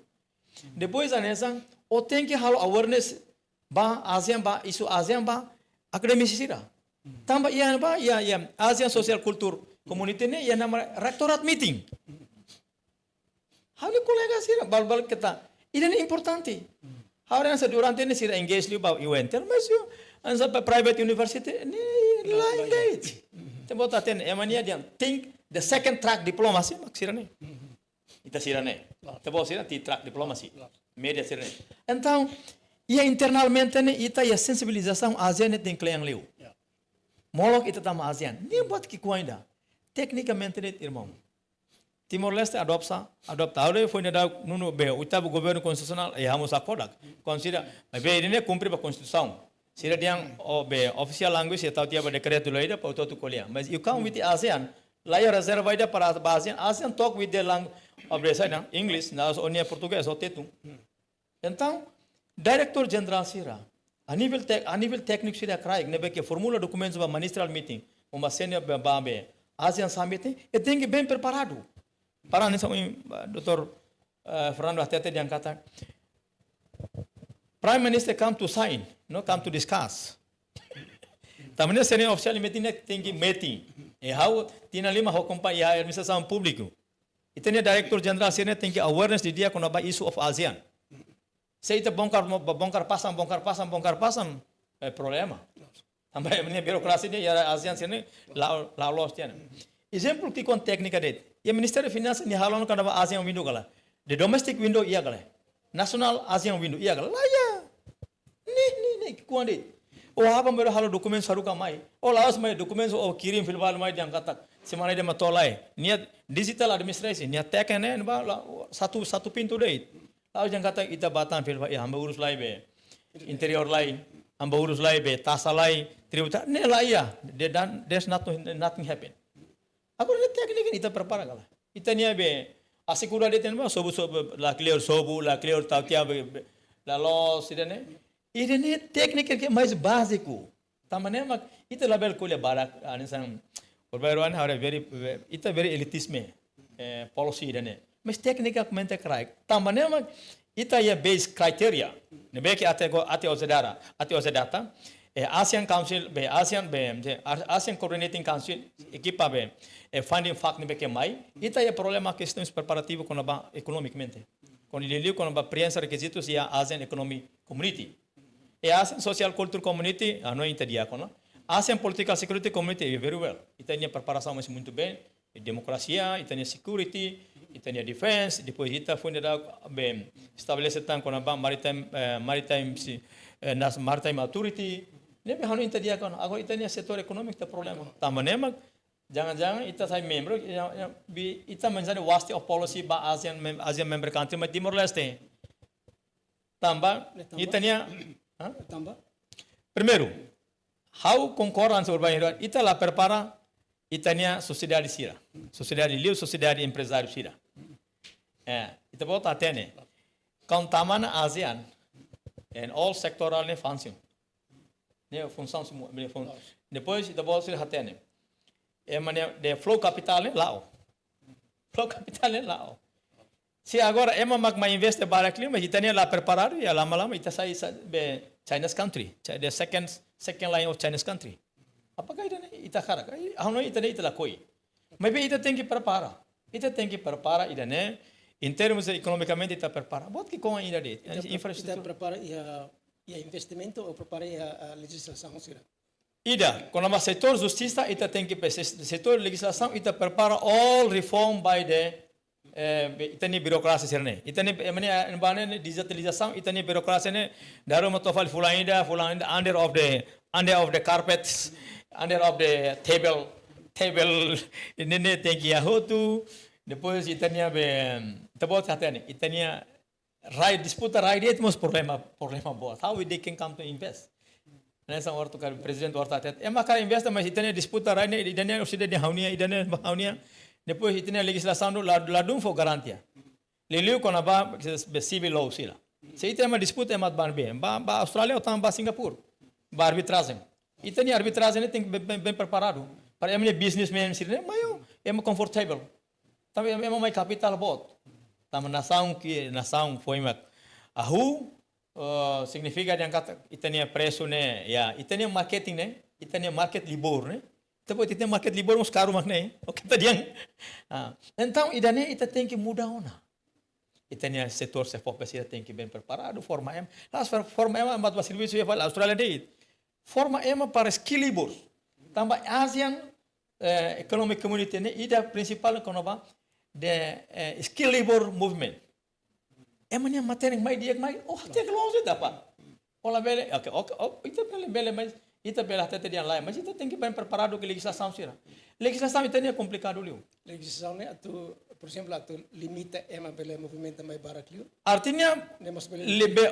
Depois, hanesan, o tenke halo awareness ba ASEAN ba, isu ASEAN ba, akademisi sira. Tanba iha ba, iha, iha ASEAN Social Culture Community ne'e, iha nama Rectorate Meeting. Ha'u-nia kolega sira, balu-balu keta, ida-ne'e importante. Ha'u rasa durante ne'e sira engage liu ba U N ter, mas iha, hanesan ba private university, ne'e la engage. Ita-boot hatene, ema nia dehan, think the second track diplomacy, mak sira-ne'e. Ita sira-ne'e. Ita-boot sira, third track diplomacy. Media sira-ne'e. Entaun, iha internamente ne'e, ita iha sensibilizasaun ASEAN ne'e tenke kle'an liu. Ya. Molok ita tama ASEAN. Nia buat ki'ikoan ida. Teknikamente ne'e, irmaun. Timor-Leste adopta, adopta. Agora foin dadauk nune'e be, oitavu governu konstitusionál, eh, hamos acordo. Konsidera, maibé ida-ne'e kumpre ba konstituisaun. Sira dehan, o be, official language, ita tau tiha ba dekretu-lei ida, para hotu-hotu ko'alia. Mas you come with the ASEAN, la iha rezerva ida para ba ASEAN, ASEAN talk with the lang-, of the side, English, na, ou nia portugés, ou tetun. Entaun, diretór jenerál sira, a nível tek-, a nível tékniku sira kraik, ne'ebé ke formula dokumentus ba ministerial meeting, ou ba senior ba, ba be, ASEAN Summit, e tenke bem preparadu. Para hanesan, eh, doutór, eh, Fernando hatete dehan katak, Prime Minister come to sign, no come to discuss. Tanba ne'e senior official meeting ne'e tenke meeting. E ha'u, tinan lima ha'u akompaña administrasaun públiku. Ita-nia diretór jenerál sira-ne'e tenke awareness didi'ak kona-ba issue of ASEAN. Se ita bongkar mo-, bongkar pasang, bongkar pasang, bongkar pasang, eh, problema. Tanba ne'e birokrasi ne'e, iha ASEAN sira-ne'e, la, la loos tiha ona. Ezemplu ki'ikoan téknika de'it. Iha Ministériu Finansas nia halo ona kona-ba ASEAN window ka lae. The domestic window iha ka lae. National ASEAN window iha ka lae. La iha. Ne'e, ne'e, ne'e, ki'ikoan de'it. O aban baru halo dokumentu haruka mai. O la'ós mai dokumentu o kirim fila fali mai dehan katak. Semana ida mak to'o lai. Nia digital administration, nia teken ne'e, ba la, satu, satu pintu de'it. La'ós dehan katak ita bá tan fila fali, eh, ha'u bá urus lai be. Interiór lai, ha'u bá urus lai be, taxa lai, tributa, ne'e la iha. They done, there's nothing, nothing happen. Agora ne'e téknika ita prepara ka lae. Ita-nia be, Asegura de'it ne'ebá, sobu, sobu, la kleur sobu, la kleur tau tiha, be, be, la loos, ida-ne'e. Ida-ne'e téknika ke mais báziku. Tanba ne'e mak ita labele ko'alia barak, hanesan, urbai ruan hare very, ita very elitisme, eh, policy ida-ne'e. Mas téknikamente kraik. Tanba ne'e mak ita iha base criteria. Ne'ebé ke até go, até ojedara, até ojedata. Eh, ASEAN Council, be, ASEAN, be, de, A-, ASEAN Coordinating Council, ekipa, be, eh, finding fact ne'ebé ke mai. Ita iha problema kestaun preparativu kona-ba ekonomikamente. Kona liuliu kona-ba preenxe rekizitus iha ASEAN Economic Community. E ASEAN Social Culture Community, ah, no ita di'ak ona. ASEAN Political Security Community, eh, very well. Ita-nia preparasaun mais muito bem. Demokrasia, ita-nia security, ita-nia defense, depois ita foin dadauk, be, estabelese tan kona-ba maritime, eh, maritime, si, eh, nas maritime authority. Ne'ebé hanoin ita di'ak ona. Agora ita-nia setór ekonómiku iha problema. Tanba ne'e mak, jangan-jangan ita sai membru, ya, ya, bi, ita menjadi waste of policy ba ASEAN mem-, ASEAN member country, mais Timor-Leste. Tanba, ne'e tanba? Ita-nia, hã? Tanba? Primeiru, ha'u konkorda hanesan urbai ruan, ita la prepara ita-nia sosiedade sira. Sosiedade liu, sosiedade emprezáriu sira. Eh, ita-boot hatene. Kaun tama ona ASEAN, and all sectoral ne'e function. Ne'e funsaun simu, ne'e fun-, depois ita-boot sira hatene. Ema nia, de flow capital ne'e la'o. Flow capital ne'e la'o. Se agora ema mak mai investe barak liu, mas ita-nia la preparadu, ya lama-lama ita sai, sai, be, China's country. Chi-, the second, second line of China's country. Apakah ida-ne'e ita hakarak? Ai, ha'u hanoin ita-ne'e ita lakohi. Maibé ita tenke prepara. Ita tenke prepara ida-ne'e, em termos ekonomikamente ita prepara. Buat ki'ikoan ida de'it. Ita pre-, ita infraestrutura. Prepara iha, iha investimentu ou prepara iha, ah, lejizlasaun sira? Ida, kona-ba setór justisa, ita tenke pe-, se-, setór lejizlasaun, ita prepara all reform by the, eh, be-, ita-nia birokrasia sira-ne'e. Ita-nia, eh, mane, eh, bane, ne'e, dijitalizasaun, ita-nia birokrasia ne'e, dala ruma atu fali fulan ida, fulan ida, under of the, under of the carpets, under of the table, table, ne'e, ne'e tenke iha hotu. Depois, ita-nia be, ita-boot hatene, ita-nia rai, disputa rai de'it mós problema, problema boot. How they can come to invest? Hanesan Horta karik, Prezidente Horta hatete, ema hakarak investe, mas ita-nia disputa rai ne'e, ida-ne'e orsida dehan ha'u-nian, ida-ne'e ha'u-nian. Depois ita-nia lejizlasaun la, ladún fó garantia. Liuliu kona-ba, be, civil law sira. Se ita ema disputa, ema bá ne'ebé? Bá, bá Austrália ou tan bá Singapura. Bá arbitrajen. Ita-nia arbitrajen ne'e tenke bem, bem, bem preparadu. Para ema ne'e businessman sira-ne'e, mai, ema comfortable. Tanba ema, ema mai kapitál boot. Tanba nasaun ke, nasaun foin mak hahú, eh, signifika dehan katak ita-nia presu ne'e, ya, ita-nia marketing ne'e, ita-nia market labor ne'e. Ita-boot, ita-nia market labor mós karu mak ne'e, oke, ita dehan. Ah, entaun, ida-ne'e ita tenke muda ona. Ita-nia setór SEFOPE sira tenke bem preparadu, forma ema. La'ós for-, forma ema atu bá servisu iha fali Austrália de'it. Forma ema para skilled labor. Tanba ASEAN, eh, Economic Community ne'e ida prinsipál kona-ba the, eh, skilled labor movement. Ema nia matenek mai di'ak mai, oh, hateke loos ida pá. Ó labele, oke, oke, oke, ita bele, bele, mas ita bele hatete dehan lae, mas ita tenke bem preparadu ho lejizlasaun sira. Lejizlasaun ita-nia komplikadu liu. Lejizlasaun ne'e atu, por ezemplu, atu limita ema bele movimenta mai barak liu. Artinya, ne'e mós bele lebe,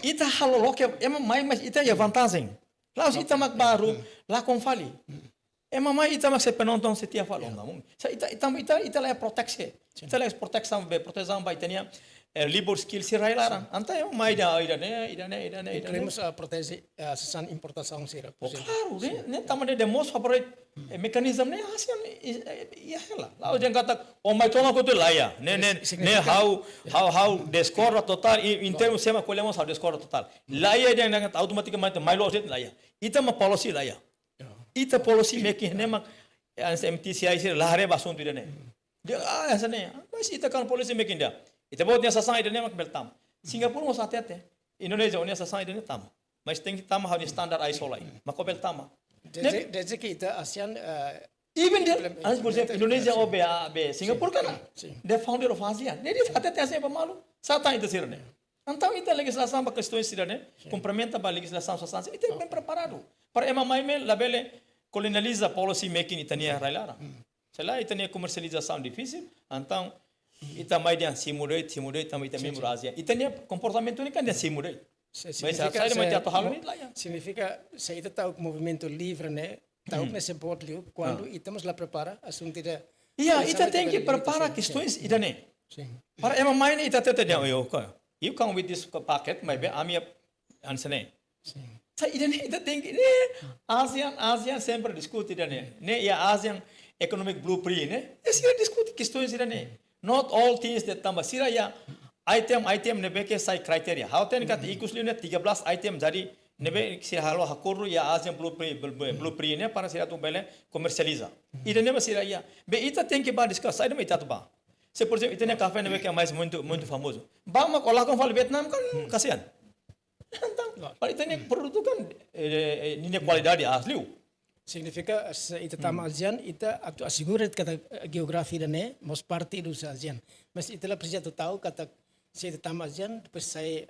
ita halo loke ema mai, mas ita iha vantajen. La'ós ita mak barak, lakon fali. Ema mai ita mak sei penonton, sei tiha fali. Ya. Namun, sa ita, ita, ita, ita la proteksi. Sin. Ita la protesaun, be, protesaun ba ita-nia, eh, labor skill sira rai-laran. Sin. Entaun ema mai dehan, oh, ida-ne'e, ida-ne'e, ida-ne'e, ida-ne'e. Inklui mós, ah, proteje, ah, sasán importasaun sira, por ezemplu. Oh, klaru, ne'e, ne'e tanba ne'e the most favorite, eh, mechanism ne'e ASEAN, eh, eh, iha hela. La'ós dehan katak, oh, mai tomak hotu laiha. Ne'e, ne'e, ne'e, signifika, ha'u, ya, ha'u, ha'u diskorda totál, i, em termos sira mak ko'alia mós ha'u diskorda totál. Laiha dehan katak automatikamente mai loos de'it, laiha. Ita mak policy laiha. Ya. Ita policy making ne'e mak, eh, hanesan MTCI sira la haree ba asuntu ida-ne'e. Dehan, ah, hanesan ne'e. Mas ita kan policy making ida. Ita-boot nia sasán ida-ne'e mak bele tama. Singapura mós hatete. Indonézia, ó-nia sasán ida-ne'e tama. Mas tenke tama ho nia standar ISO lai. Mak ó bele tama. Desde, ne'e, desde ke ita ASEAN, eh, even the, implement-, hanesan, por ezemplu, implementa, Indonézia, sin, ou be, ah, be, Singapura, sin, kan? Sin. The founder of ASEAN. Ne'e dehan hatete ASEAN ba malu. Sá tan ita sira-ne'e. Entaun, ita lejizlasaun ba kestaun sira-ne'e, sin, komplementa ba lejizlasaun sasán sira, ita, ok, bem preparadu. Para ema mai ne'e labele kolonializa policy making ita-nia, mm, rai-laran. Mm. Se lae ita-nia komersializasaun difisil, entaun ita mai dehan simu de'it, simu de'it, tanba ita, sin, membru, sin, ASEAN. Ita-nia komportamentu ne'e kan dehan simu de'it. Si-, mas signifika, saida mak se, ita atu halo mo-, ne'e, laiha. Signifika, se ita ta'uk movimentu livre ne'e, ta'uk, mm, ne'e sei boot liu, kuandu, ah, ita mós la prepara, asuntu ida, iya, ita tenke prepara, sin, kestaun Sin. Para ema mai ne'e ita hatete dehan, "Yo, ka, you come with this package, maibé ami iha hanesan ne'e." Sin. Sa ida-ne'e ita tenke, ne'e, ASEAN, ASEAN sempre diskute ida-ne'e. Ne'e iha ASEAN Economic Blueprint, ne'e. Ne'e sira diskute kestaun sira-ne'e. Not all things that tanba sira iha item, item ne'ebé ke sai kritéria. Ha'u hatene katak ikus liu ne'e tiga belas item, jadi ne'ebé sira halo akordu iha ASEAN Blueprint, Blue-, Blue-, Blueprint ne'e para sira atu bele komersializa. Ida-ne'e mak sira iha. Be ita tenke ba diskute, saida mak ita atu ba. Se, por ezemplu, ita-nia kafé ne'ebé ke mais muitu, muitu famozu. Ba mak lakon fali Vietnam kan, kasihan. Entaun, para ita-nia produtu kan, eh, eh, ninia kualidade aas liu. Signifika, se ita tama ASEAN, ita atu asegura katak, eh, geografia ida-ne'e mós parte husi ASEAN. Mas ita la presiza atu ta'uk katak se ita tama ASEAN, depois sai,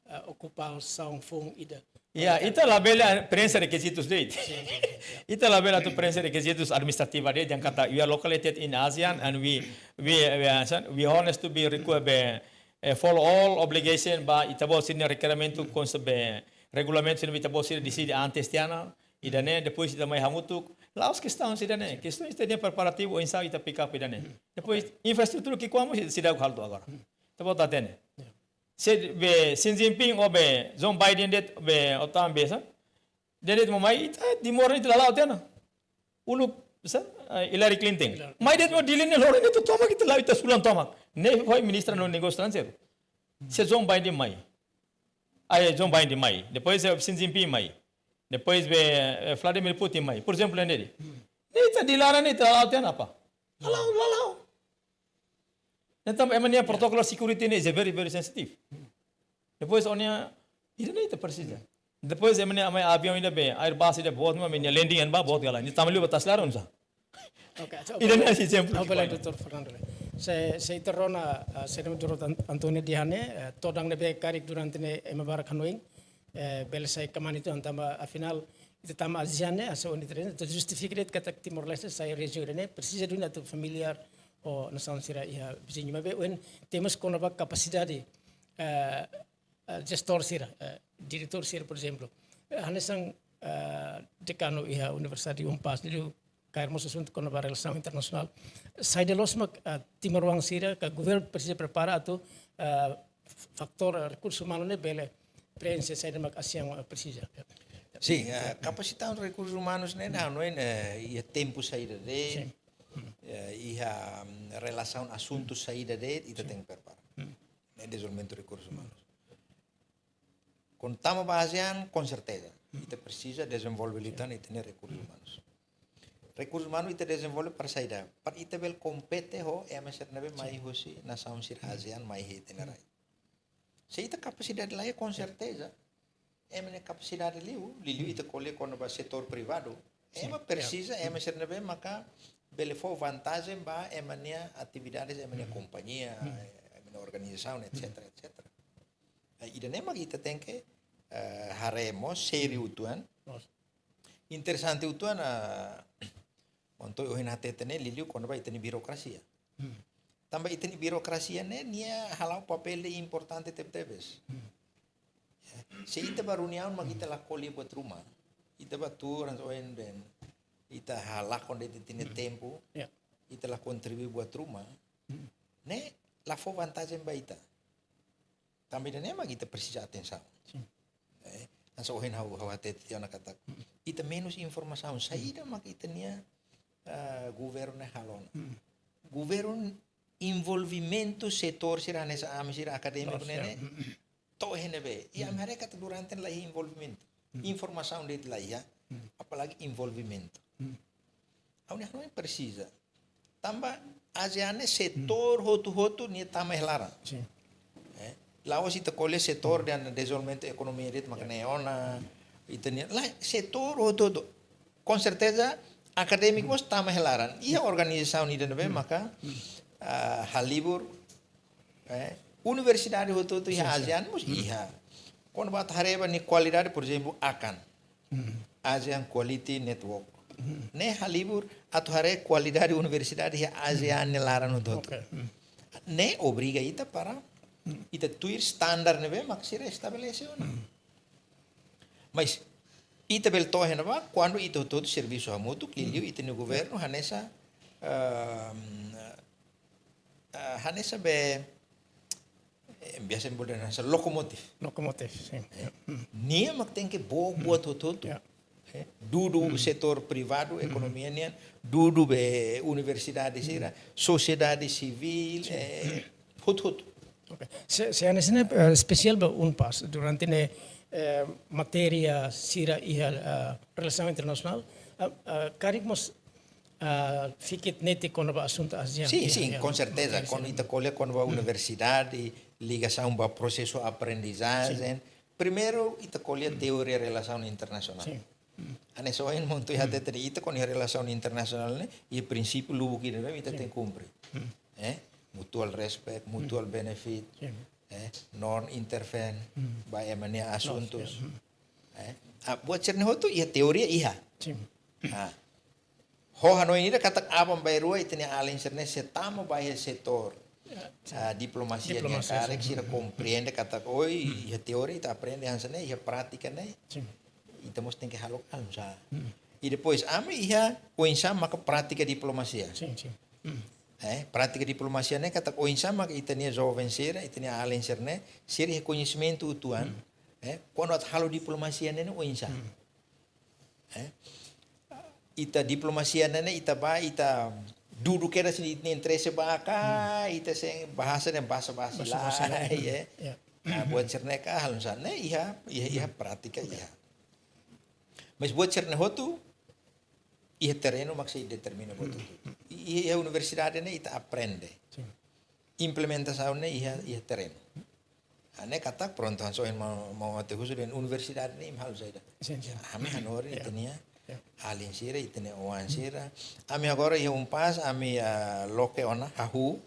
eh, okupasaun foun ida. Ya, ita labele preenxe rekizitus de'it. Sin, sin, sin, ya. Ita labele atu preenxe rekizitus administrativa de'it, dehan katak we are located in ASEAN and we, we, we are, we honest to be require be, eh, follow all obligation ba ita-boot sira-nia rekerimentu, konsebe regulamentu sira ita-boot sira deside antes tiha ona, ida-ne'e, depois ita mai hamutuk, la'ós kestaun sira-ne'e, kestaun ita-nia preparativu, oinsá ita pick up ida-ne'e. Depois, infraestrutura ki'ikoan mós seidauk halo to'o agora. Ita-boot hatene. Se be Xi Jinping ou be Joe Biden de'it, be otan be sa. De'it mak mai, ita Timor ita la la'o tiha ona. Uluk, sa, eh, Hillary Clinton. Hillary Clinton. Mai de'it mak Dili ne'e loron ne'e ita tomak, ita la'o ita sulan tomak. Ne'e foin ministra no negósiu estranjeiru. Se Joe Biden mai. Ai, Joe Biden mai. Depois, eh, Xi Jinping mai. Depois be, eh, Vladimir Putin mai. Por ezemplu, ne'e de'it. Ne'e ita Dili laran ne'e ita la la'o tiha ona, apa? La la'o, la la'o. Entaun, ema nia protokolu security ne'e is a very, very sensitive. Depois, ó-nia, ida-ne'e ita presiza. Depois, ema nia, ema aviaun ida be, Airbus ida boot, ema nia landing and ba boot gala. Nia tama liu ba tasi laran sa. Oke, so, ida-ne'e ezemplu. Oke, doutór Fernando. Se, se ita rona, ah, se doutór An-, António dehan ne'e, eh, todan ne'ebé karik durante ne'e ema barak hanoin, eh, bele sai kmaan uitoan tanba, afinál, ita tama ASEAN ne'e, hanesan ohin ita dehan, ita justifika de'it katak Timor-Leste sai rejiaun ida-ne'e, presiza duni atu familiár ho nasaun sira iha viziñu. Maibé ohin temos kona-ba kapasidade, eh, eh, jestór sira, eh, diretór sira, por ezemplu. Eh, hanesan, eh, dekanu iha Universidade Unpaz, liuliu kaer mós asuntu kona-ba relasaun internasionál. Saida loos mak, eh, timoroan sira, ka governu presiza prepara atu, eh, fatór, eh, rekursu umanu ne'e bele preenxe saida mak ASEAN, eh, presiza. Sin, eh, kapasitaun rekursus umanus ne'e, ha'u hanoin, eh, iha tempu saida de'it, sin, eh, iha, mm, relasaun asuntu saida de'it, ita, sin, tenke prepara. Mm. Ne'e dezenvolvimentu rekursus umanus. Kuandu tama ba ASEAN, konserteza. Ita presiza dezenvolve liután ita-nia rekursus umanus. Rekursus umanus ita dezenvolve para saida? Para ita bele kompete ho ema sira ne'ebé mai husi nasaun sira ASEAN mai iha ita-nia rai. Se ita kapasidade laiha, konserteza. Ema nia kapasidade liu, liuliu ita ko'alia kona-ba setór privadu. Sin. Ema presiza, ema sira ne'ebé maka bele fó vantajen ba ema nia atividades, ema nia kompañia, ema nia organizasaun, et cetera, et cetera. Eh, ida-ne'e mak ita tenke, eh, haree mós sériu uitoan. Loos. Interesante uitoan, ah, onto ohin hatete ne'e liuliu kona-ba ita-nia birokrasia. Hmm. Tanba ita-nia birokrasia ne'e, nia hala'o papél ida importante tebetebes. Hmm. Ya, se ita ba reuniaun mak ita la ko'alia buat ruma, ita ba tuur hanesan ohin dehan, ita halakon de'it ita-nia tempu, ya, ita la kontribui buat ruma, hmm, ne'e la fó vantajen ba ita. Tanba ida-ne'e mak ita presiza atensaun. Sin. Eh, hanesan ohin ha'u, ha'u hatete tiha ona katak, ita menus informasaun, saida mak ita-nia, eh, governu ne'e halo ona. Hmm. Governu envolvimentu setór sira hanesan ami sira akadémiku, loos, ne'e, ya, ne'e, hmm, to'o iha ne'ebé? Iha, hmm, ami haree katak durante ne'e laiha envolvimentu. Hmm. Informasaun de'it laiha, hmm, apalagi envolvimentu. Hmm. Ha'u-nia hanoin presiza. Tanba ASEAN ne'e setór hotu-hotu nia tama iha laran. Sin. Eh, la'ós ita ko'alia setór dehan dezenvolvimentu ekonomia de'it maka, ya, ne'e ona, ita-nia, lae, setór hotu-hotu. Konserteza, akadémiku mós tama iha laran. Iha organizasaun ida ne'ebé maka, ah, halibur, eh, universidade hotu-hotu iha, sin, sin, ASEAN mós, hmm, iha. Kuandu ba ita haree ba nia kualidade, por ezemplu, akan. Hmm. ASEAN Quality Network. Hmm. Ne'e halibur atu haree kualidade universidade iha ASEAN nia laran hotu-hotu. Oke. Hmm. Ne'e obriga ita para, hmm, ita tuir standar ne'ebé mak sira estabelese ona. Hmm. Mas ita bele to'o iha ne'ebá kuandu ita hotu-hotu servisu hamutuk, liuliu, hmm, ita-nia governu hanesan, ehm, ah, hanesan be, eh, biasa bolu hanesan lokomotif. Lokomotif, sin. Eh, nia mak tenke book buat hotu-hotu. Ya. Eh, dudu setór privadu, ekonomia nian, dudu be universidade sira, sosiedade sivíl, eh, hotu-hotu. Ok. Se, se hanesan ne'e, eh, espesiál ba UNPAZ durante ne'e, eh, matéria sira iha, eh, relasaun internasionál, ah, ah, karik mós, ah, fikir netik kona-ba asuntu ASEAN. Sin, ya, sin, ya, kon serteza. Matéria sira. Kuandu ita ko'alia kona-ba universidade, ligasaun ba prosesu aprendizajen, primeiru ita ko'alia teoria relasaun internasionál. Sin. Hanesan ohin mak ita hatete de'it, ita kuandu iha relasaun internasionál ne'e, iha prinsípiu lubuk ida ne'ebé ita tenke kumpre. Eh, mutual respect, mutual benefit, eh, non intervene ba ema nia asuntus. Eh, ah, buat sira-ne'e hotu iha teoria iha. Sin. Ah. Ho hanoin ida katak aban-bainrua ita-nia alin sira-ne'e sei tama ba iha setór, ah, diplomasia nian karik, sira komprende katak, oh, iha teoria ita aprende hanesan ne'e, iha prátika ne'e ita mós tenke halo hanesan. I depois, ami iha oinsá maka prátika diplomasia. Sin, sin. Eh, prátika diplomasia ne'e katak oinsá maka ita-nia joven sira, ita-nia alin sira-ne'e, sira iha koñesimentu uitoan, eh, kuandu atu halo diplomasia ne'e, ne'e oinsá. Eh, ita diplomasia ne'e, ne'e ita ba, ita dudu kedas ita-nia interese ba ka, ita sei bahasa ne'e basa-basa lai, eh. Ya. Nah, buat sira-ne'e ka, hanesan ne'e iha, iha, iha prátika iha. Mas buat sira-ne'e hotu, iha terrenu mak sei determina buat hotu. I, iha universidade ne'e ita aprende. Sin. Implementasaun ne'e iha, iha terrenu. Ah, ne'e katak prontu, hanesan ohin maun, maun hatete husu dehan universidade ne'e imi halo saida. Sin, sin. Ami hanorin ita-nia alin sira, ita-nia oan sira. Ami agora iha UNPAZ, ami, ah, loke ona hahú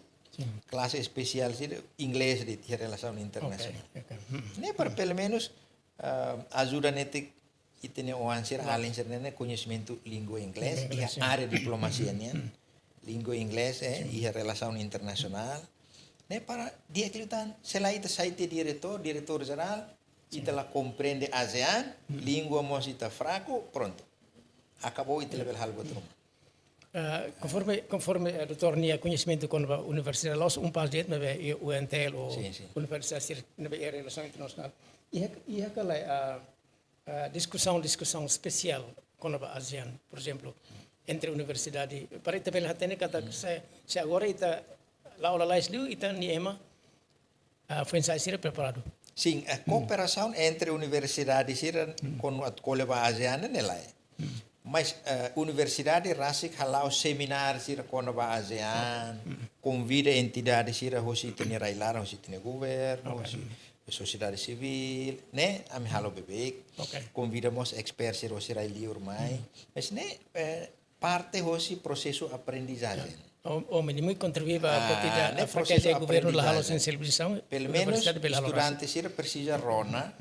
klase espesiál sira inglés de'it, iha relasaun internasionál. Ok, ok. Ne'e para pelumenus, ah, ajuda netik ita-nia oan sira, alin sira-ne'e koñesimentu língua inglés, iha área diplomasia nian. Língua inglés, eh, iha relasaun internasionál. Ne'e para di'ak liután, se lae ita sai tiha diretór, diretór jerál, ita la komprende ASEAN, língua mós ita fraku, prontu. Akabou, ita labele halo buat ruma. Ah, konforme, konforme, eh, doutór nia koñesimentu kona-ba universidade, la'ós UNPAZ de'it, maibé iha UNTL ou universidade sira ne'ebé iha relasaun internasionál. Iha, iha ka lae, ah, ah, diskusaun, diskusaun espesiál kona-ba ASEAN, por ezemplu, entre universidade. Para ita bele hatene katak se, se agora ita la'o lalais liu, ita-nia ema, ah, foin-sa'e sira preparadu. Sin, eh, kooperasaun entre universidade sira kuandu atu ko'alia ba ASEAN ne'e lae. Mas, eh, universidade rasik hala'o semináriu sira kona-ba ASEAN, konvida entidade sira hosi ita-nia rai-laran, hosi ita-nia governu, hosi sosiedade sivíl, ne'e ami halo beibeik. Ok. Konvida mós expert sira hosi rai-liur mai. Mas ne'e, eh, parte hosi prosesu aprendizajen. Ou, ou mínimu kontribui ba, ah, buat ida ne'e, frakeza prosesu governu la halo aprendizajen. Sensibilizasaun, pelumenus universidade bele halo rasik. Estudante sira presiza rona,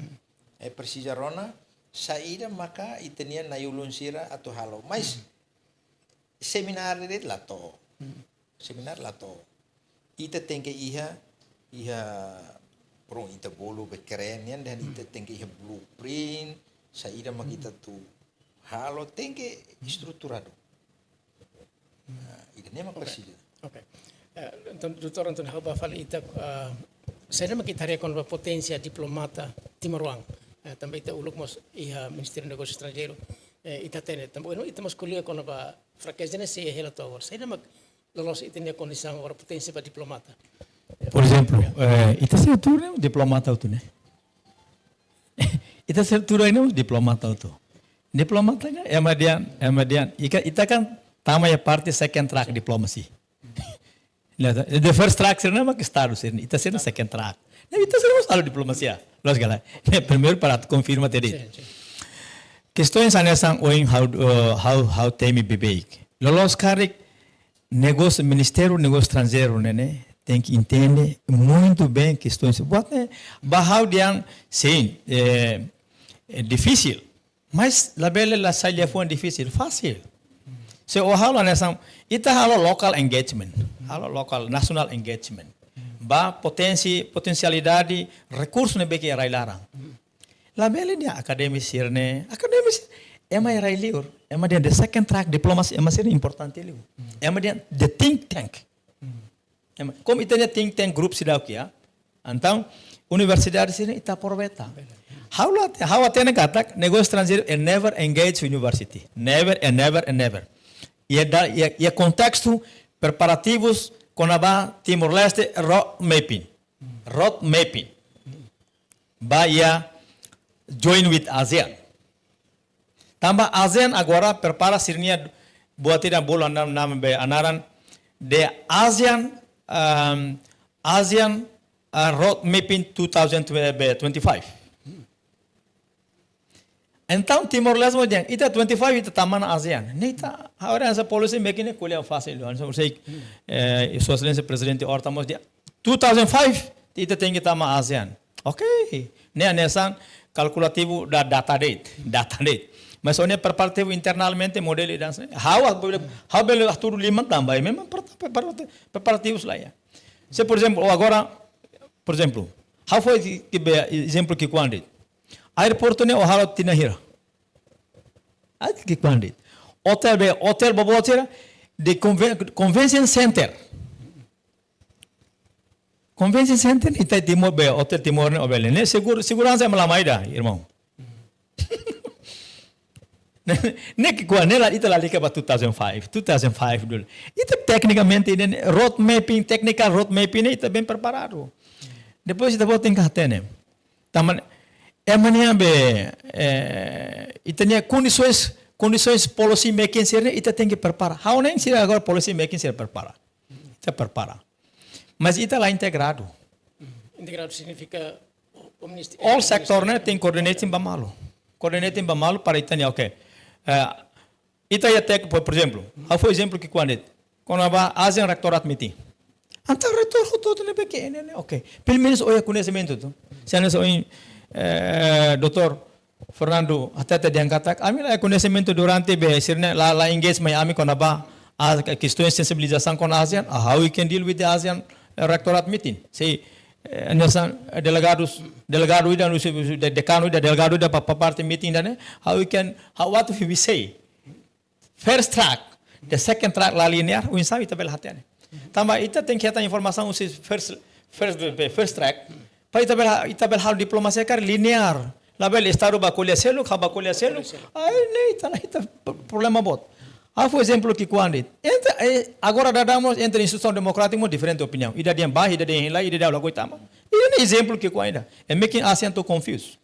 eh, presiza rona saida maka ita-nia na'i-ulun sira atu halo. Mas semináriu de'it la to'o. Semináriu la to'o. Ita tenke iha, iha, prontu, ita bolu be keren nian, dehan ita tenke iha blueprint, saida mak ita atu halo, tenke estruturadu. Nah, ida-ne'e mak presiza. Ok. Eh, entaun, doutór, entaun ha'u bá fali ita, eh, saida mak ita haree kona-ba poténsia diplomata timoroan. Eh, tanba ita uluk mós iha Ministériu Negósiu Estranjeiru, eh, ita hatene, tanba ita mós ko'alia kona-ba frakeza ne'e sei hela to'o agora. Saida mak loloos ita-nia kondisaun agora poténsia ba diplomata. Por ezemplu, eh, ita sei tuur ne'e diplomata hotu ne'e. Ita sei tuur ne'e diplomata hotu. Diplomata ne'e, ema dehan, ema dehan, ita, ita kan tama iha parte second track diplomasia. Ne'e, the first track sira-ne'e mak estadu sira-ne'e, ita sira-ne'e second track. Ne'e, ita sira-ne'e estadu diplomasia. Loos ka lae? Ne'e, primeiru para atu konfirma tiha de'it. Sin, sin. Kestaun hanesan ohin ha'u, eh, ha'u, ha'u temi beibeik. Loloos karik negósiu, Ministériu Negósiu Estranjeiru ne'e, ne'e, tenke entende muito bem kestaun. Buat ne'e, ba ha'u dehan, sin, eh, é difísil. Mas labele la sai liafuan difisil, fasil. Se ó halo hanesan, ita halo local engagement, halo local, national engagement. Ba potensi-, potensialidade, rekursu ne'ebé ke iha rai-laran. Labele dehan akademisi sira-ne'e, akademisi, ema iha rai-liur, ema dehan the second track diplomacy, ema sira importante liu. Ema dehan the think tank. Ne'e mak, komu ita-nia think tank group seidauk iha, entaun universidade sira-ne'e ita aproveita. Ha'u la, ha'u hatene katak negósiu estranjeiru never engage university. Never and never and never. Iha da, iha, iha kontestu preparativus kona-ba Timor-Leste road mapping. Road mapping. Ba iha join with ASEAN. Tanba ASEAN agora prepara sira-nia buat ida bolu naran, naran be naran de ASEAN, um, ASEAN, uh, road mapping two thousand twenty-five. Entaun, Timor-Leste mós dehan, ita twenty-five ita tama ona ASEAN. Ne'e ita, agora essa policy making ne'e ko'alia fasil, anu, sei, eh, Sua Exelénsia Prezidente Horta mós dehan, two thousand five, ita tenke tama ASEAN. Ok. Ne'e hanesan kalkulativu da data de'it, data de'it. Mas ó-nia preparativu internamente modelu ida hanesan ne'e. Ha'u, ha'u bele, ha'u bele hatudu liman tanba, memang pre-, pre-, pre-, preparativus la iha. Se, por ezemplu, ó agora, por ezemplu, ha'u fó ki, ki be, ezemplu ki'ikoan de'it. Aeroportu ne'e ó halo tinan hira. Ai, ki'ikoan de'it. Hotel be, hotel boboot sira, de conven-, convention center. Convention center, ita Timor be, hotel Timor ne'e ó bele. Ne'e segur-, seguransa ema la mai ida, irmaun. Ne'e, ne'e ki'ikoan, ne'e la, ita lalika ba two thousand five, two thousand five dulu. Ita teknikamente, ne'e, road mapping, technical road mapping, ne'e, ita bem preparadu. Depois ita-boot tenke hatene. Tanba, ema nian be, eh, ita-nia kondisoens, kondisoens policy making sira-ne'e, ita tenke prepara. Ha'u hanoin sira agora policy making sira prepara. Ita prepara. Mas ita la integradu. Integradu signifika o, o ministri-, all sektór ne'e tenke coordinating ba malu. Coordinating ba malu para ita-nia, ok. Eh, ita iha tek, por, por ezemplu, ha'u fó ezemplu ki'ikoan de'it. Kona-ba ASEAN Rectorate Meeting. Entaun reitór hotu-hotu ne'ebé ke ne'e, ne'e, ok. Pelumenus ó iha koñesimentu atu. Se hanesan ohin, eh, doutór Fernando hatete dehan katak, ami la iha koñesimentu durante be sira-ne'e la, la engage mai ami kona-ba, ah, kestaun sensibilizasaun kona ASEAN, ah, how we can deal with the ASEAN, eh, Rectorate Meeting. Se, eh, hanesan, eh, delegadus, delegadu ida, no se, de-, dekanu ida, delegadu ida pa, pa parte meeting ida-ne'e, how we can, how, what we say. First track, the second track la linear, oinsá ita bele hatene. Tanba ita tenke hetan informasaun husi first, first, first track. Para ita bele, ita bele halo diplomasia karik linear. Labele Estadu bá ko'alia seluk, ha'u bá ko'alia seluk. Ko'alia seluk. Ai, ne'e ita, ita problema boot. Ha'u fó ezemplu ki'ikoan de'it. Entre, eh, agora daudaun mós entre instituisaun demokrátika mós diferente opiniaun. Ida dehan bá, ida dehan la'o, ida dehan lakohi tama. Ida-ne'e ezemplu ki'ikoan ida. É making ASEAN too confused.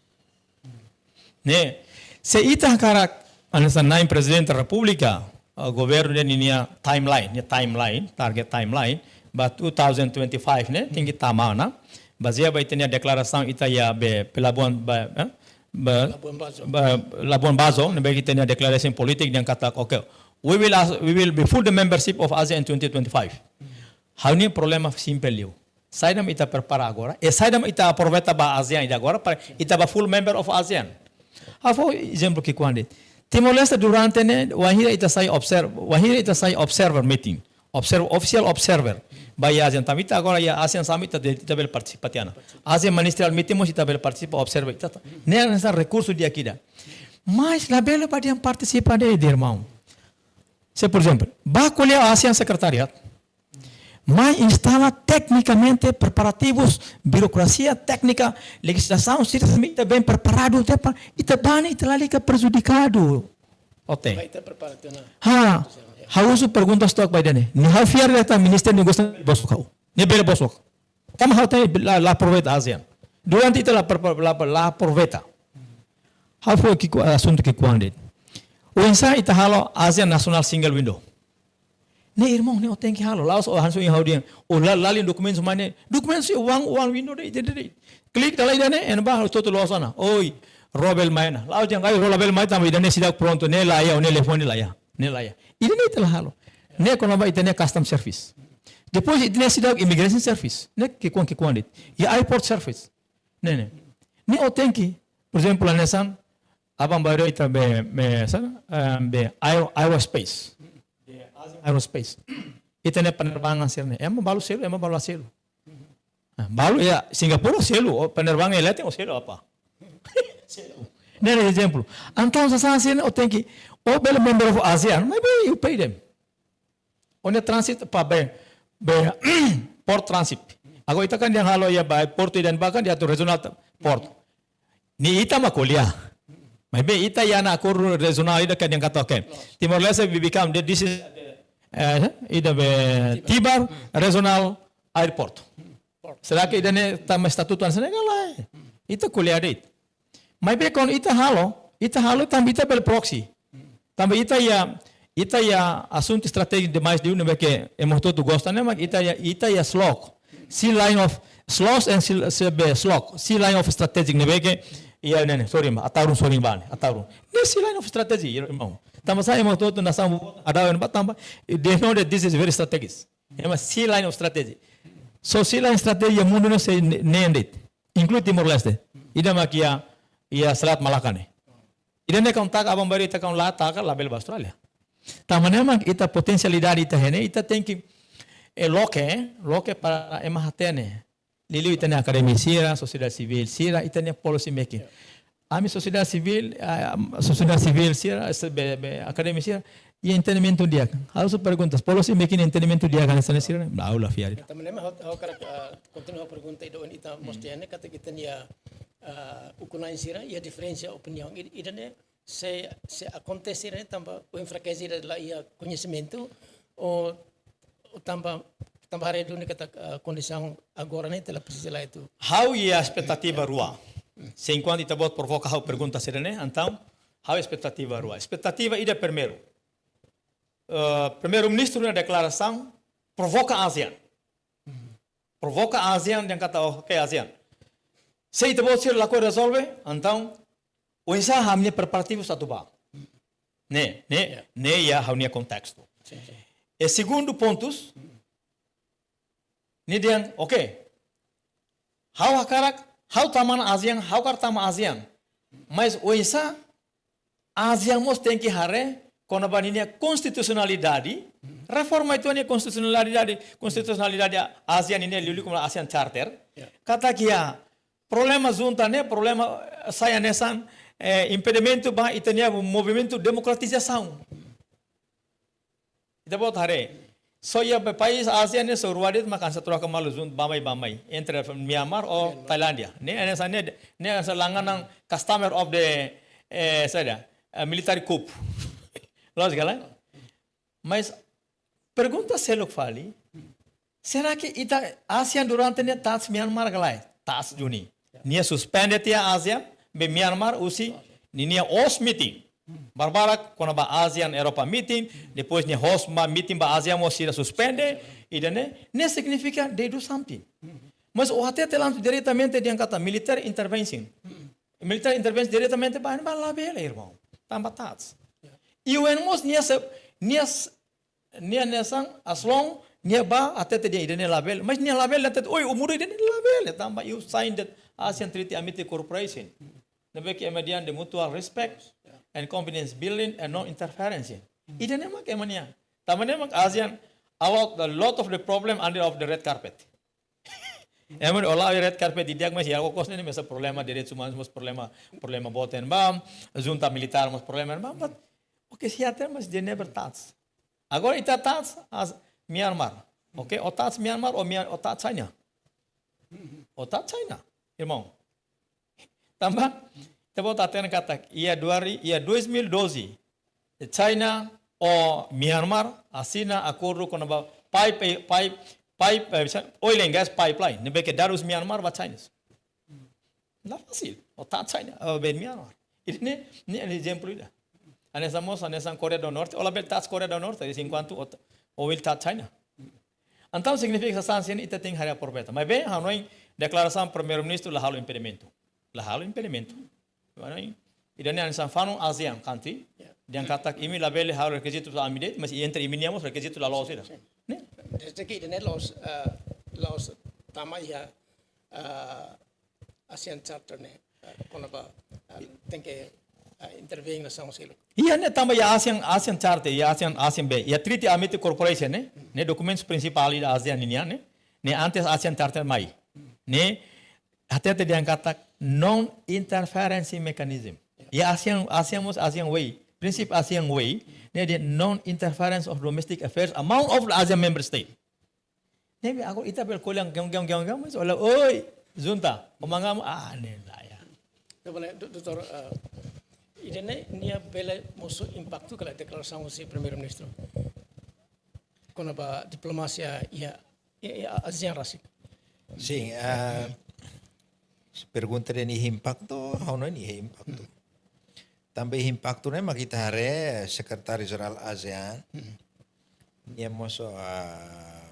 Ne'e, se ita hakarak, hanesan Na'in Prezidente Repúblika, ah, governu ninia timeline, nia timeline, target timeline, ba two thousand twenty-five ne'e, tenke tama ona. Bazeia ba ita-nia deklarasaun ita iha be, pelabuan ba, eh? Ba, Labuan Bajo. Ba, Labuan Bajo, ne'ebé ita-nia declaration politik dehan katak, ok, we will ask, we will be full the membership of ASEAN in twenty twenty-five. Ha'u-nia problema simples liu. Saida mak ita prepara agora? I saida mak ita aproveita ba ASEAN ida agora para ita bá full member of ASEAN? Ha'u fó ezemplu ki'ikoan de'it. Timor-Leste durante ne'e, wainhira ita sai observ-, wainhira ita sai observer meeting. Observ-, official observer. Ba iha ASEAN Summit, agora iha ASEAN Summit ita, ita bele partisipa tiha ona. ASEAN Ministerial Meeting mós ita bele partisipa observer. Ita, ne'e hanesan rekursu di'ak ida. Mas labele ba dehan partisipa de'it, irmaun. Se, por ezemplu, bá ko'alia ASEAN Secretariat, mai instala teknikamente preparativus, birokrasia téknika, lejizlasaun, sira ita bem preparadu, ita pa, ita bá ne'e, ita lalika prejudikadu. Oke. Mai ita prepara tiha ona. Ha, ha'u husu pergunta stok ba ida-ne'e. Ne'e ha'u fiar katak Ministra Negósiu bosok ha'u. Ne'e bele bosok. Tanba ha'u hatene la, la aproveita ASEAN. Durante ita la, la, la aproveita. Ha'u fó ki'iko-, asuntu ki'ikoan de'it. Oinsá ita halo ASEAN National Single Window. Ne'e irmaun, ne'e ó tenke halo. La'ós ó hanesan ohin ha'u dehan. Ó la, lalin dokumentus mai ne'e. Dokumentus iha one, one window de'it, de'it, de'it. Klik dala ida ne'e, ema bá hotu-hotu loos ona. Oi, Robel mai ona. La'ós dehan, ai, Robel mai tanba ida-ne'e seidauk prontu, ne'e la iha, ó-nia telefone la iha. Ne'e la iha. Ida-ne'e ita la halo. Ne'e kona-ba ita-nia custom service. Depois ita-nia seidauk immigration service. Ne'e ki'ikoan, ki'ikoan de'it. I airport service. Ne'e, ne'e. Ne'e ó tenke, por ezemplu, hanesan, aban-bainrua ita be, be, sa, eh, be, aero-, aerospace. Aerospace. Ita-nia penerbangan sira-ne'e. Ema balu selu, ema balu la selu. Ah, balu iha Singapura selu, ó penerbangan iha leten ó selu apa? Selu. Ne'e, ne'e ezemplu. Entaun, sasán sira-ne'e, ó tenke, ó bele member of ASEAN, maybe you pay them. Ó-nia transit pa be, be, port transit. Agora ita kan dehan halo iha ba portu ida-ne'ebá kan di'ak atu regional ta-, port. Ne'e ita mak ko'alia. Maibé ita iha ona akordu rejionál ida kan dehan katak, oke, Timor-Leste will become the, this is, eh, ida be Tibar Regional Airport. Será que ida-ne'e tama estatutu hanesan ne'e ka lae? Ita ko'alia de'it. Maibé kuandu ita halo, ita halo tanba ita bele proxy. Tanba ita iha, ita iha asuntu estratéjiku demais liu ne'ebé ke ema hotu-hotu gosta ne'e mak ita iha, ita iha SLOC. Sea line of, SLOC and sea, sea, be, SLOC. Sea line of strategic ne'ebé ke iha ne'e, sorry, ma, ataurun, sorry, bane, ataurun. Ne'e sea line of strategy, irmaun. Tanba sá ema hotu-hotu nasaun, ada yang ba tanba, they know that this is very strategic. Ema sea line of strategy. So sea line strategy iha mundu ne'e sei ne-, ne'e de'it. Inklui Timor-Leste. Ida mak iha, iha Selat Malaka ne'e. Ida-ne'e kuandu taka aban-bainrua ita kuandu la taka labele ba Austrália. Tanba ne'e mak ita potensialidade ita iha ne'e, ita tenke, eh, loke, loke para ema hatene. Liuliu ita-nia akademisi sira, sosiedade sivíl sira, ita-nia policy making. Ami sosiedade sivíl, ah, sosiedade sivíl sira, ese be, be, akademisi sira, iha entendimentu di'ak. Ha'u husu pergunta, policy making entendimentu di'ak hanesan ne'e sira, ha'u la fiar. Tanba ne'e mak ha'u, ha'u hakarak, ah, kontinua pergunta ida ohin ita mós dehan ne'e katak ita-nia, ah, ukun-na'in sira iha diferensa opiniaun. I-, ida-ne'e sei, sei akontese ne'e tanba ou enfrakese ida la iha koñesimentu ou, ou tanba, tanba haree duni katak, ah, kondisaun agora ne'e ita la presiza lai atu. Ha'u iha espetativa rua. Se enkuantu ita-boot provoka ha'u pergunta sira-ne'e, entaun ha'u iha espetativa rua. Espetativa ida primeiru. Eh, Primeiru-Ministru nia deklarasaun provoka ASEAN. Provoka ASEAN dehan katak, oh, oke, ASEAN. Se ita-boot sira lakohi rezolve, entaun oinsá ami-nia preparativus atu bá. Ne'e, ne'e, ne'e iha ha'u-nia kontestu. Sin, sin. I segundu pontus, nia dehan, oke. Ha'u hakarak, ha'u tama ona ASEAN, ha'u hakarak tama ASEAN. Mas oinsá ASEAN mós tenke haree kona-ba ninia konstitusionalidade, reforma uitoan nia konstitusionalidade, konstitusionalidade ASEAN nian liuliu kona-ba ASEAN Charter. Ya. Katak iha problema junta ne'e, problema, eh, sai hanesan, eh, impedimentu ba ita-nia movimentu demokratizasaun. Ita-boot haree. Só iha be país ASEAN ne'e só rua de'it mak hanesan troka malu junta bá-mai bá-mai entre Myanmar ou Tailándia. Ne'e hanesan ne'e, ne'e hanesan langganan customer of the, eh, saida, eh, military coup. Lójika, kan? Mas pergunta seluk fali, será que ita ASEAN durante ne'e touch Myanmar ka lae? Touch duni. Nia suspende tiha ASEAN be Myanmar husi ninia host meeting. Barbarak kona-ba ASEAN Europa meeting, depois nia host ba meeting ba ASEAN mós sira suspende, ida-ne'e, ne'e signifika they do something. Mas o hatete langsung diretamente dehan katak military intervention. Military intervention diretamente ba, ba labele, irmaun. Tanba touch. U N mós nia se, nia s-, nia hanesan, as long nia bá hatete dehan ida-ne'e labele. Mas nia labele hatete, oi, o mundo ida-ne'e labele. Tanba you signed that ASEAN Treaty Amity Cooperation. Ne'ebé ke ema dehan the mutual respect and confidence building and non-interference. Ida-ne'e mak ema nian. Tanba ne'e mak ASEAN, a lot, a lot of the problem under of the red carpet. Ema o la'o red carpet didi'ak, mas iha okos ne'e mesak problema direitus umanus, mós problema, problema boten ba, junta militár mós problema ba, but, oke, siate, mas they never touch. Agora ita touch as Myanmar. Oke, o touch Myanmar, o Myan-, o touch China. O touch China, irmaun. Tanba, ita-boot hatene katak, iha dua ri-, iha dois mil e doze, China ho Myanmar asina akordu kona-ba pipe, eh, pipe, pipe, eh, sa-, oil and gas pipeline, ne'ebé ke dada husi Myanmar ba China. La fasil, o touch China, o be Myanmar. Ida-ne'e, ne'e ezemplu ida. Hanesan mós, hanesan Koreia do Norte, o labele touch Koreia do Norte, enkuantu o, o will touch China. Entaun signifika sasán sira-ne'e ita tenke haree aproveita. Maibé, ha'u hanoin deklarasaun Primeiru-Ministru la halo impedimentu. La halo impedimentu. Ha'u hanoin, ida-ne'e hanesan fanun ASEAN country. Ya. Dehan katak imi labele halo rekizitu ba ami de'it, mas entre imi-nian mós rekizitu la loos ida. Sin. Ne'e? Desde ke ida-ne'e la'ós, eh, la'ós tama iha, eh, ASEAN Charter ne'e, eh, kona-ba, eh, tenke, eh, intervene nasaun seluk. Iha ne'e tanba iha ASEAN, ASEAN Charter, iha ASEAN, ASEAN be, iha Treaty Amity Cooperation ne'e, ne'e dokumentu prinsipál ida ASEAN nian ne'e, ne'e antes ASEAN Charter mai. Ne'e hatete dehan katak non-interference mechanism. Iha ASEAN, ASEAN mós ASEAN Way, prinsípiu ASEAN Way, ne'e dehan non-interference of domestic affairs among of the ASEAN member state. Ne'ebé agora ita bele ko'alia giong, giong, giong, giong, mas olha, oi, junta, o mangam, ah, ne'e lae. Doutór, eh, ida-ne'e nia bele mosu impaktu ka lae deklarasaun husi Primeiru-Ministru kona-ba diplomasia iha, iha, iha ASEAN rasik. Sin, ah, pergunta ida-ne'e impaktu, ha'u hanoin impaktu. Tanba impaktu ne'e mak ita haree Sekretáriu Jerál ASEAN, nia mós, ah,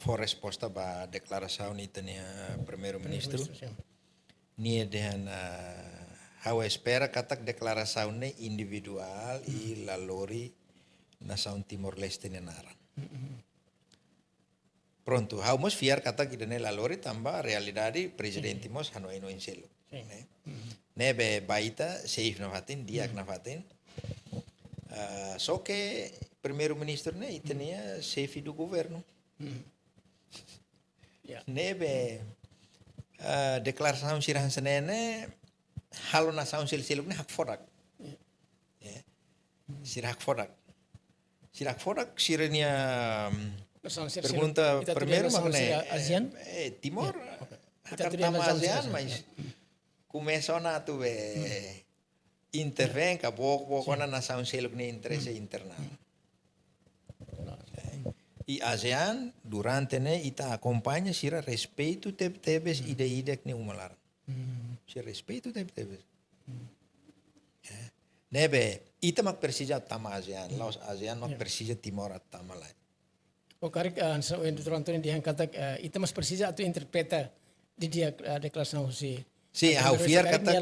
fó resposta ba deklarasaun ita-nia Primeiru-Ministru. Primeiru-Ministru, sin. Nia dehan, ah, ha'u espera katak deklarasaun ne'e individuál i la lori nasaun Timor-Leste nia naran. Prontu, ha'u mós fiar katak ida-ne'e la lori tanba realidade prezidente mós hanoin oin seluk, ne'e. Ne'ebé ba ita safe nafatin, di'ak nafatin. Ah, só ke Primeiru-Ministru ne'e ita-nia xefe do governu. Ya. Ne'ebé, ah, deklarasaun sira hanesan ne'e ne'e halo nasaun sel-, seluk ne'e hakfodak. Ya. Ya. Sira hakfodak. Sira hakfodak, sira-nia, mm, nasaun sira, pergunta sira, ita tudu primeiru nasaun mak ne'e, sira ASEAN? Eh, eh, Timor, ya, oke. Ita hakarak tudu tama nasaun sira ASEAN, ASEAN, mas ya. Komesa ona atu be intervén ka book-book ona nasaun seluk nia interese internál. I ASEAN durante ne'e ita akompaña sira respeitu teb-, tebes ida-idak nia uma laran. Sira respeitu teb-, tebes. Ya. Ne'ebé, ita mak presiza tama ASEAN, la'ós ASEAN mak presiza Timor atu tama lae. O karik, ah, so, eh, doutór António dehan katak, eh, ita mós presiza atu interpreta didi'ak, eh, deklarasaun husi. Sin, ha'u fiar katak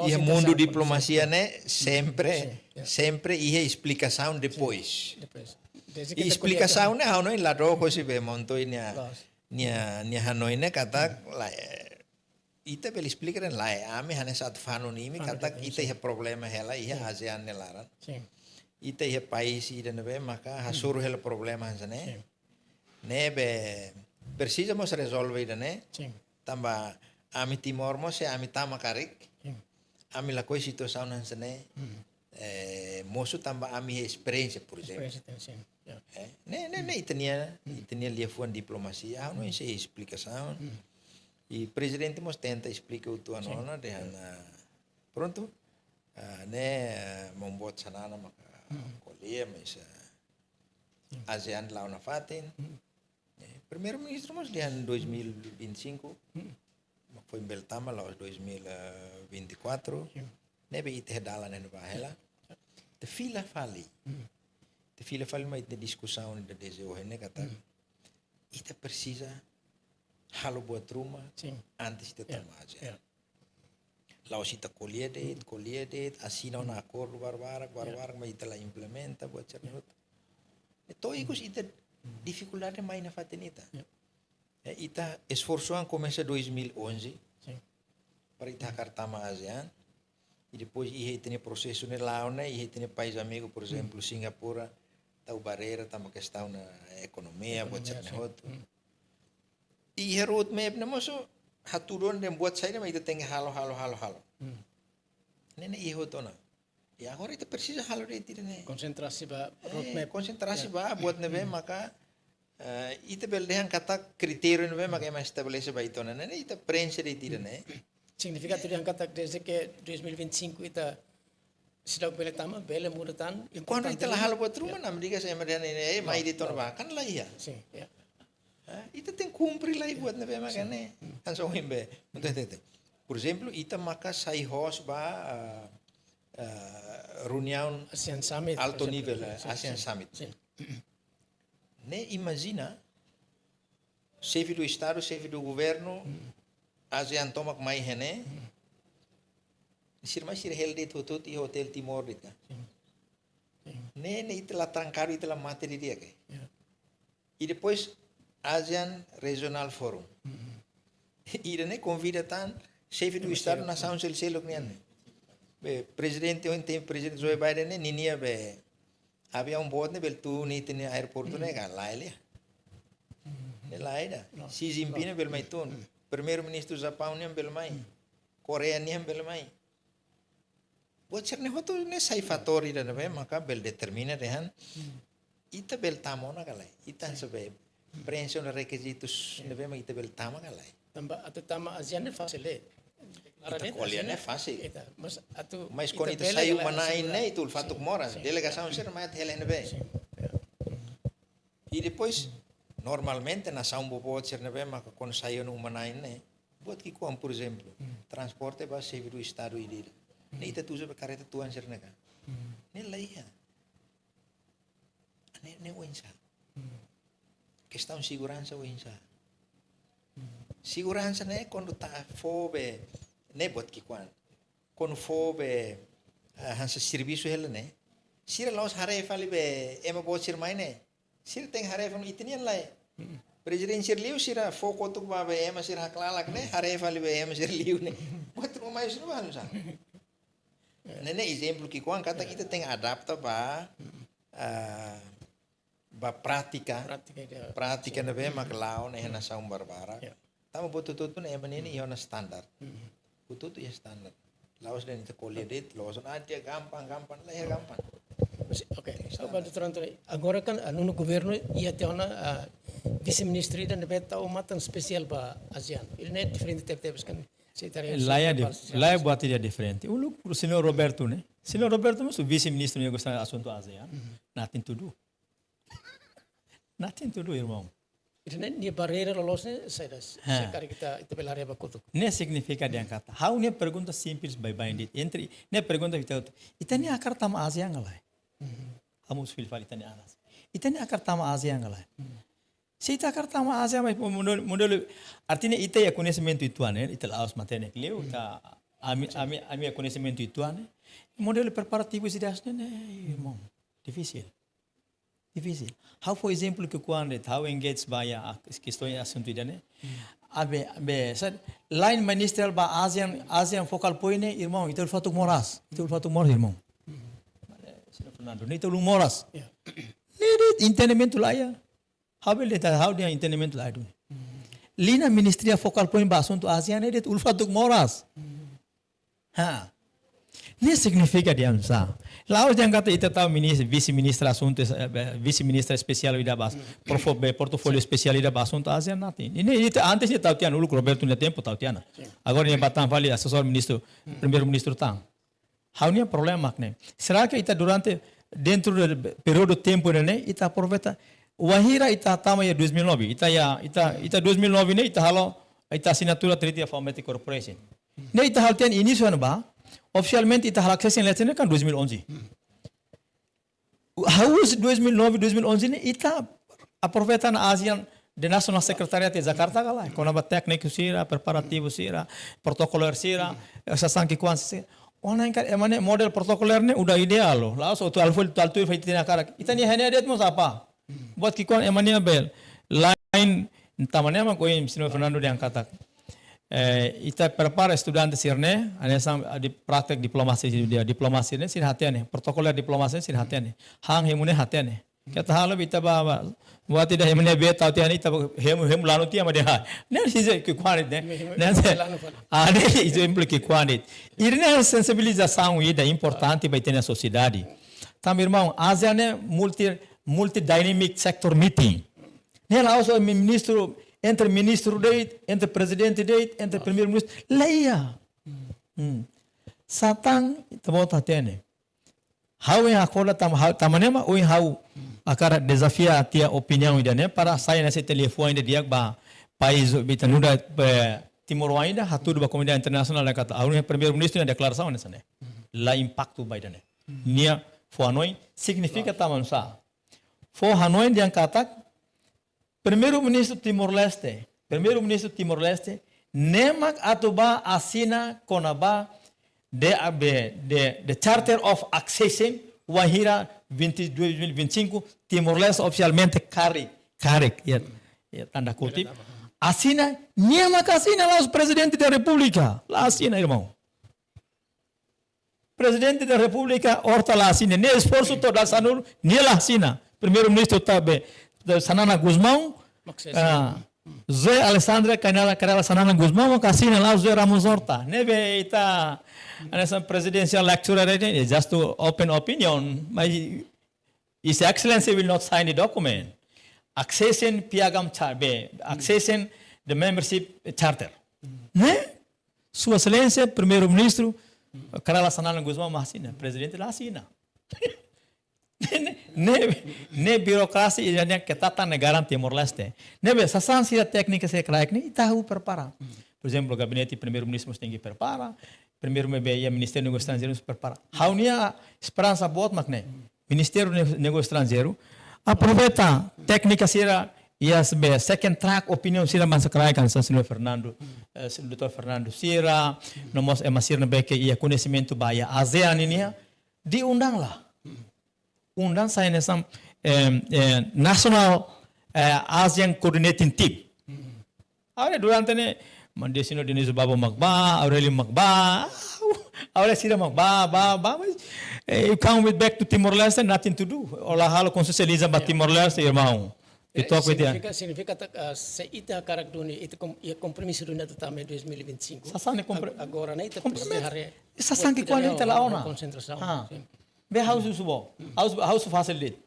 iha mundu diplomasia ne'e sempre, sin, ya, sempre iha esplikasaun depois. Depois. Desde ke ita ko'alia esplikasaun ne'e ha'u hanoin la dook hosi be Montoya nia, nia, nia hanoin ne'e katak lae, eh, ita bele esplika dehan lae, ami hanesan atu fó-hanoin imi katak ita iha problema hela iha ASEAN nia laran. Sin. Ita iha país ida ne'ebé maka hasoru hela problema hanesan ne'e. Sin. Ne'ebé presiza mós rezolve ida-ne'e. Sin. Tanba ami Timor mós se ami tama karik. Sin. Ami lakohi situasaun hanesan ne'e. Eh, mosu tanba ami esperiénsia, por ezemplu. Esperiénsia, sin. Ya. Eh, ne'e, ne'e, ne'e ita-nia, ita-nia liafuan diplomasia, ha'u hanoin sei esplikasaun. I prezidente mós tenta esplika uitoan ona dehan, ah, prontu, ah, ne'e, ah, maun boot Xanana maka ko'alia, mas, ah, ASEAN la'o nafatin. Eh, Primeiru-Ministru mós dehan dois mil e vinte e cinco, mak foin bele tama la'ós dois mil e vinte e quatro. Sin. Ne'ebé ita iha dalan ne'e ba hela. Ita fila fali. Ita fila fali mai ita diskusaun ida dezde ohin ne'e katak ita presiza halo buat ruma antes ita tama ASEAN. Ya. La'ós ita ko'alia de'it, ko'alia de'it, asina ona akordu barak-barak, barak-barak, mas ita la implementa buat sira hotu. Entaun ikus ita difikuldade mai nafatin ita. Ya. Eh, ita esforsu an komesa dois mil e onze. Sin. Para ita hakarak tama ASEAN. I depois iha ita-nia prosesu ne'e la'o ne'e, iha ita-nia país amigu, por ezemplu, Singapura, tau barreira, tanba kestaun ekonomia, buat sira ne'e hotu. Iha roadmap ne'e mós hatudu ona dehan buat saida mak ita tenke halo, halo, halo, halo. Ne'e, ne'e iha hotu ona. I agora ita presiza halo de'it ida-ne'e. Konsentrasi ba roadmap. Eh, konsentrasi ba buat ne'ebé maka, eh, ita bele dehan katak kritériu ne'ebé maka ema estabelese ba ita ona. Ne'e, ne'e ita prenxe de'it ida-ne'e. Signifika atu dehan katak dezde ke dois mil e vinte e cinco ita seidauk bele tama, bele muda tan, importante. Kuandu ita la halo buat ruma, ema dehan ne'e, eh, mai de'it ona ba. Kan la iha. Sin, ya. Ah, ita tenke kumpre lai buat ne'ebé maka ne'e. Hanesan ohin be. Entaun, entaun, entaun. Por ezemplu, ita maka sai host ba, ah, ah, reuniaun ASEAN Summit, alto por ezemplu, nivel, eh, ASEAN Summit. Sin. Ne'e imajina, xefe do Estadu, xefe do governu, ASEAN tomak mai iha ne'e. Sira mai sira hela de'it hotu-hotu iha Hotel Timor de'it ka. Sin. Ne'e, ne'e ita la trankadu, ita la mate didi'ak. Ya. I depois ASEAN Regional Forum. Ida-ne'e konvida tan xefe do Estadu nasaun sel-, seluk nian. Be, prezidente ohin, prezidente Joe Biden ne'e, ninia be aviaun boot ne'e bele tun iha ita-nia aeroportu ne'e ka lae lia. Ne'e lae ida. Xi Jinping ne'e bele mai tun. Primeiru-Ministru Japaun nian bele mai. Koreia nian bele mai. Buat sira-ne'e hotu ne'e sai fatór ida ne'ebé maka bele determina dehan ita bele tama ona ka lae. Ita hanesan be preenxe ona rekizitus ne'ebé mak ita bele tama ka lae. Tanba atu tama ASEAN ne'e fasil, eh. Ita ko'alia ne'e fasil. Ita, mas atu, mas kuandu ita sai uma-na'in ne'e, ita uluk fatuk moras. Delegasaun sira mai atu hela iha ne'ebé. I depois, normalmente, nasaun boboot sira ne'ebé maka kuandu sai ona uma-na'in ne'e, buat ki'ikoan, por ezemplu, transporte ba xefe do Estadu ida-idak. Ne'e ita tuir ba karreta tuan sira ne'e ka. Ne'e laiha. Ne'e, ne'e oinsá. Kestaun seguransa oinsá. Seguransa ne'e kuandu ita fó be, ne'e buat ki'ikoan. Kuandu fó be, ah, hanesan servisu hela ne'e, sira la'ós haree fali be ema boot sira mai ne'e. Sira tenke haree fali ita-nian lae. Prezidente sira liu, sira fó kotuk ba be ema sira haklalak ne'e, haree fali be ema sira liu ne'e. Buat ruma mai sira balu sa. Ne'e, ne'e ezemplu ki'ikoan katak ita tenke adapta ba, ah, ba prátika, prátika ne'ebé mak la'o ona iha nasaun barbarak. Tanba buat hotu-hotu ne'e ema nini iha ona standar. Hotu-hotu iha standar. La'ós de'it ita ko'alia de'it, la'ós ona, ah, ida gampang, gampang, laiha gampang. Mas, oke, agora kan, ah, nono governu iha tiha ona, ah, vise-ministru ida ne'ebé tau matan espesiál ba ASEAN. Ida-ne'e diferente tebetebes kan. Laiha, laiha buat ida diferente. Uluk señór Roberto ne'e. Señór Roberto mós vise-ministru ne'e gosta asuntu ASEAN. Nothing to do. Nothing to do, irmaun. Ida-ne'e nia barreira loloos ne'e saida, se karik ita, ita bele haree ba kotuk. Ne'e signifika dehan katak. Ha'u-nia pergunta simples baibain de'it. Entre, ne'e pergunta ita, ita-nia hakarak tama ASEAN ka lae? Ha'u mós fila fali ita-nia anas. Ita-nia hakarak tama ASEAN ka lae? Se ita hakarak tama ASEAN, mas modelu, modelu, artinya ita iha koñesimentu uitoan, eh, ita la'ós matenek liu, ita, ami, ami, ami iha koñesimentu uitoan, eh. Modelu preparativu sira ne'e, ne'e, irmaun, difisil. Difisil. Ha'u fó ezemplu ki'ikoan de'it, ha'u engage ba iha, ah, kestaun asuntu ida-ne'e. Abe, abe, saida, line ministerial ba ASEAN, ASEAN focal point ne'e, irmaun, ita uluk fatuk moras. Ita uluk fatuk moras, irmaun. Señór Fernando, ne'e ita uluk moras. Ne'e de'it entendimentu laiha. Ha'u bele dehan, ha'u-nia entendimentu laiha duni. Line ministerial focal point ba asuntu ASEAN ne'e de'it uluk fatuk moras. Ha. Ne'e signifika dehan sá? La'ós dehan katak ita tau minis-, vise-ministru asuntu, eh, vise-ministru espesiál ida ba, porfo-, be, portofóliu espesiál ida ba asuntu ASEAN, nothing. Ne'e, ne'e ita antes ne'e tau tiha ona, uluk Roberto nia tempu tau tiha ona. Agora nia ba tan fali asesór ministru, primeiru-ministru tan. Ha'u-nia problema ne'e. Será que ita durante, dentro do períodu tempu ne'e, ita aproveita, wainhira ita tama iha dois mil e nove, ita iha, ita, ita dois mil e nove ne'e, ita halo, ita asinatura Treaty of Atlantic Cooperation. Ne'e ita halo tiha ona inísiu ne'ebá, ofisialmente ita halo accession letter ne'e kan dois mil e onze. Hahú husi dois mil e nove, dois mil e onze ne'e, ita aproveita ona ASEAN de National Secretariat iha Jakarta ka lae. Kona-ba tékniku sira, preparativu sira, protokolu sira, eh, sasán ki'ikoan sira. Ona kan ema ne'e model protokolu ne'e udah ideál loos. La'ós atu alfol tal tu fai tina karak. Ita-nia hene de'it mós apa? Buat ki'ikoan ema ne'e bele. Lain, tama ne'e mak ohin señór Fernando dehan katak. Eh, ita prepara estudante sira-ne'e, hanesan, ah, di praktek diplomasia, di, diplomasia ne'e, sira hatene, protokolu diplomasia sira hatene. Han hemu ne'e hatene. Keta halo ita ba, ba, buat ida hemu ne'e be tau tiha ona ita ba, hemu, hemu lanu tiha mak dehan. Ne'e sira ki'ikoan ne'e. Ne'e, ah, ne'e ezemplu ki'ikoan ne'e. Ida-ne'e sensibilizasaun ida importante ba ita-nia sosiedade. Tanba irmaun, ASEAN ne'e multi, multi dynamic sector meeting. Ne'e la'ós ministru, entre ministru de'it, entre prezidente de'it, entre primeiru-ministru. Laiha. Hmm. Sá tan, ita-boot hatene. Ha'u yang akorda tama, ha'u, tama ne'e mak, ohin ha'u hakarak dezafia tiha opiniaun ida-ne'e, para sai hanesan ita liafuan ida di'ak ba país, ita nu'udar, eh, timoroan ida, hatudu ba komunidade internasionál dehan katak, ha'u-nia primeiru-ministru nia deklarasaun hanesan ne'e. La impaktu ba ida-ne'e. Nia fó hanoin, signifika tama sá? Fó hanoin dehan katak, Primeiru-Ministru Timor-Leste, Primeiru-Ministru Timor-Leste, ne'e mak atu ba asina kona-ba de, de, de, de Charter of Accession, wainhira vinte, dois mil e vinte e cinco, Timor-Leste ofisialmente karik, karik, ya, ya, tanda kutip. Asina, nia mak asina, la'ós Prezidente da Repúblika, la asina, irmaun. Prezidente da Repúblika, Horta la asina. Nia esforsu to'o dasanulu, nia la asina. Primeiru-Ministru ita be, Xanana Gusmão, ah, José Alexandre Kay Rala, Kay Rala Xanana Gusmão, mak asina, la'ós José Ramos Horta. Ne'ebé ita, hanesan presidential lecturer, eh, just to open opinion, mas His Excellency will not sign the document. accession piagam char be accession the membership charter. Ne'e? Sua Exelénsia Primeiru-Ministru Kay Rala Xanana Gusmão mak asina, Prezidente la asina. Ne'e, ne'e birokrasia ida-ne'e ke tata ne'e garante Timor-Leste. Ne'ebé sasán sira téknika sira kraik ne'e ita hahú prepara. Por ezemplu, gabinete Primeiru-Ministru mós tenke prepara. Primeiru ne'ebé iha Ministériu Negósiu Estranjeiru mós prepara. Ha'u-nia esperansa boot mak ne'e. Ministériu Ne-, Negósiu Estranjeiru aproveita téknika sira iha be second track opinion sira hanesan kraik hanesan Señór Fernando, eh, Doutór Fernando sira, no mós ema sira ne'ebé ke iha koñesimentu ba iha ASEAN nian, diundang la. Undang sai hanesan, eh, eh, National, eh, ASEAN Coordinating Team. Agora durante ne'e, Mandesino Dionísio Babo mak bá, Aurélio mak bá, agora sira mak bá, bá, bá, mas, eh, you come with back to Timor-Leste, nothing to do. Ó la halo konsiénsia ba Timor-Leste, irmão. E toco ideia. Signifika, signifika tak, ah, se ita hakarak duni, ita kom-, iha kompromisu duni atu tama dois mil e vinte e cinco. Sasán ne'e kompre-, ag-, agora ne'e ita kompromisu. Presiza haree. Sasán ke kuandu ita la ona. Konsentrasaun. Ah. Sin. Be ha'u husu, husu boot. Ha'u husu, ha'u husu fasil de'it.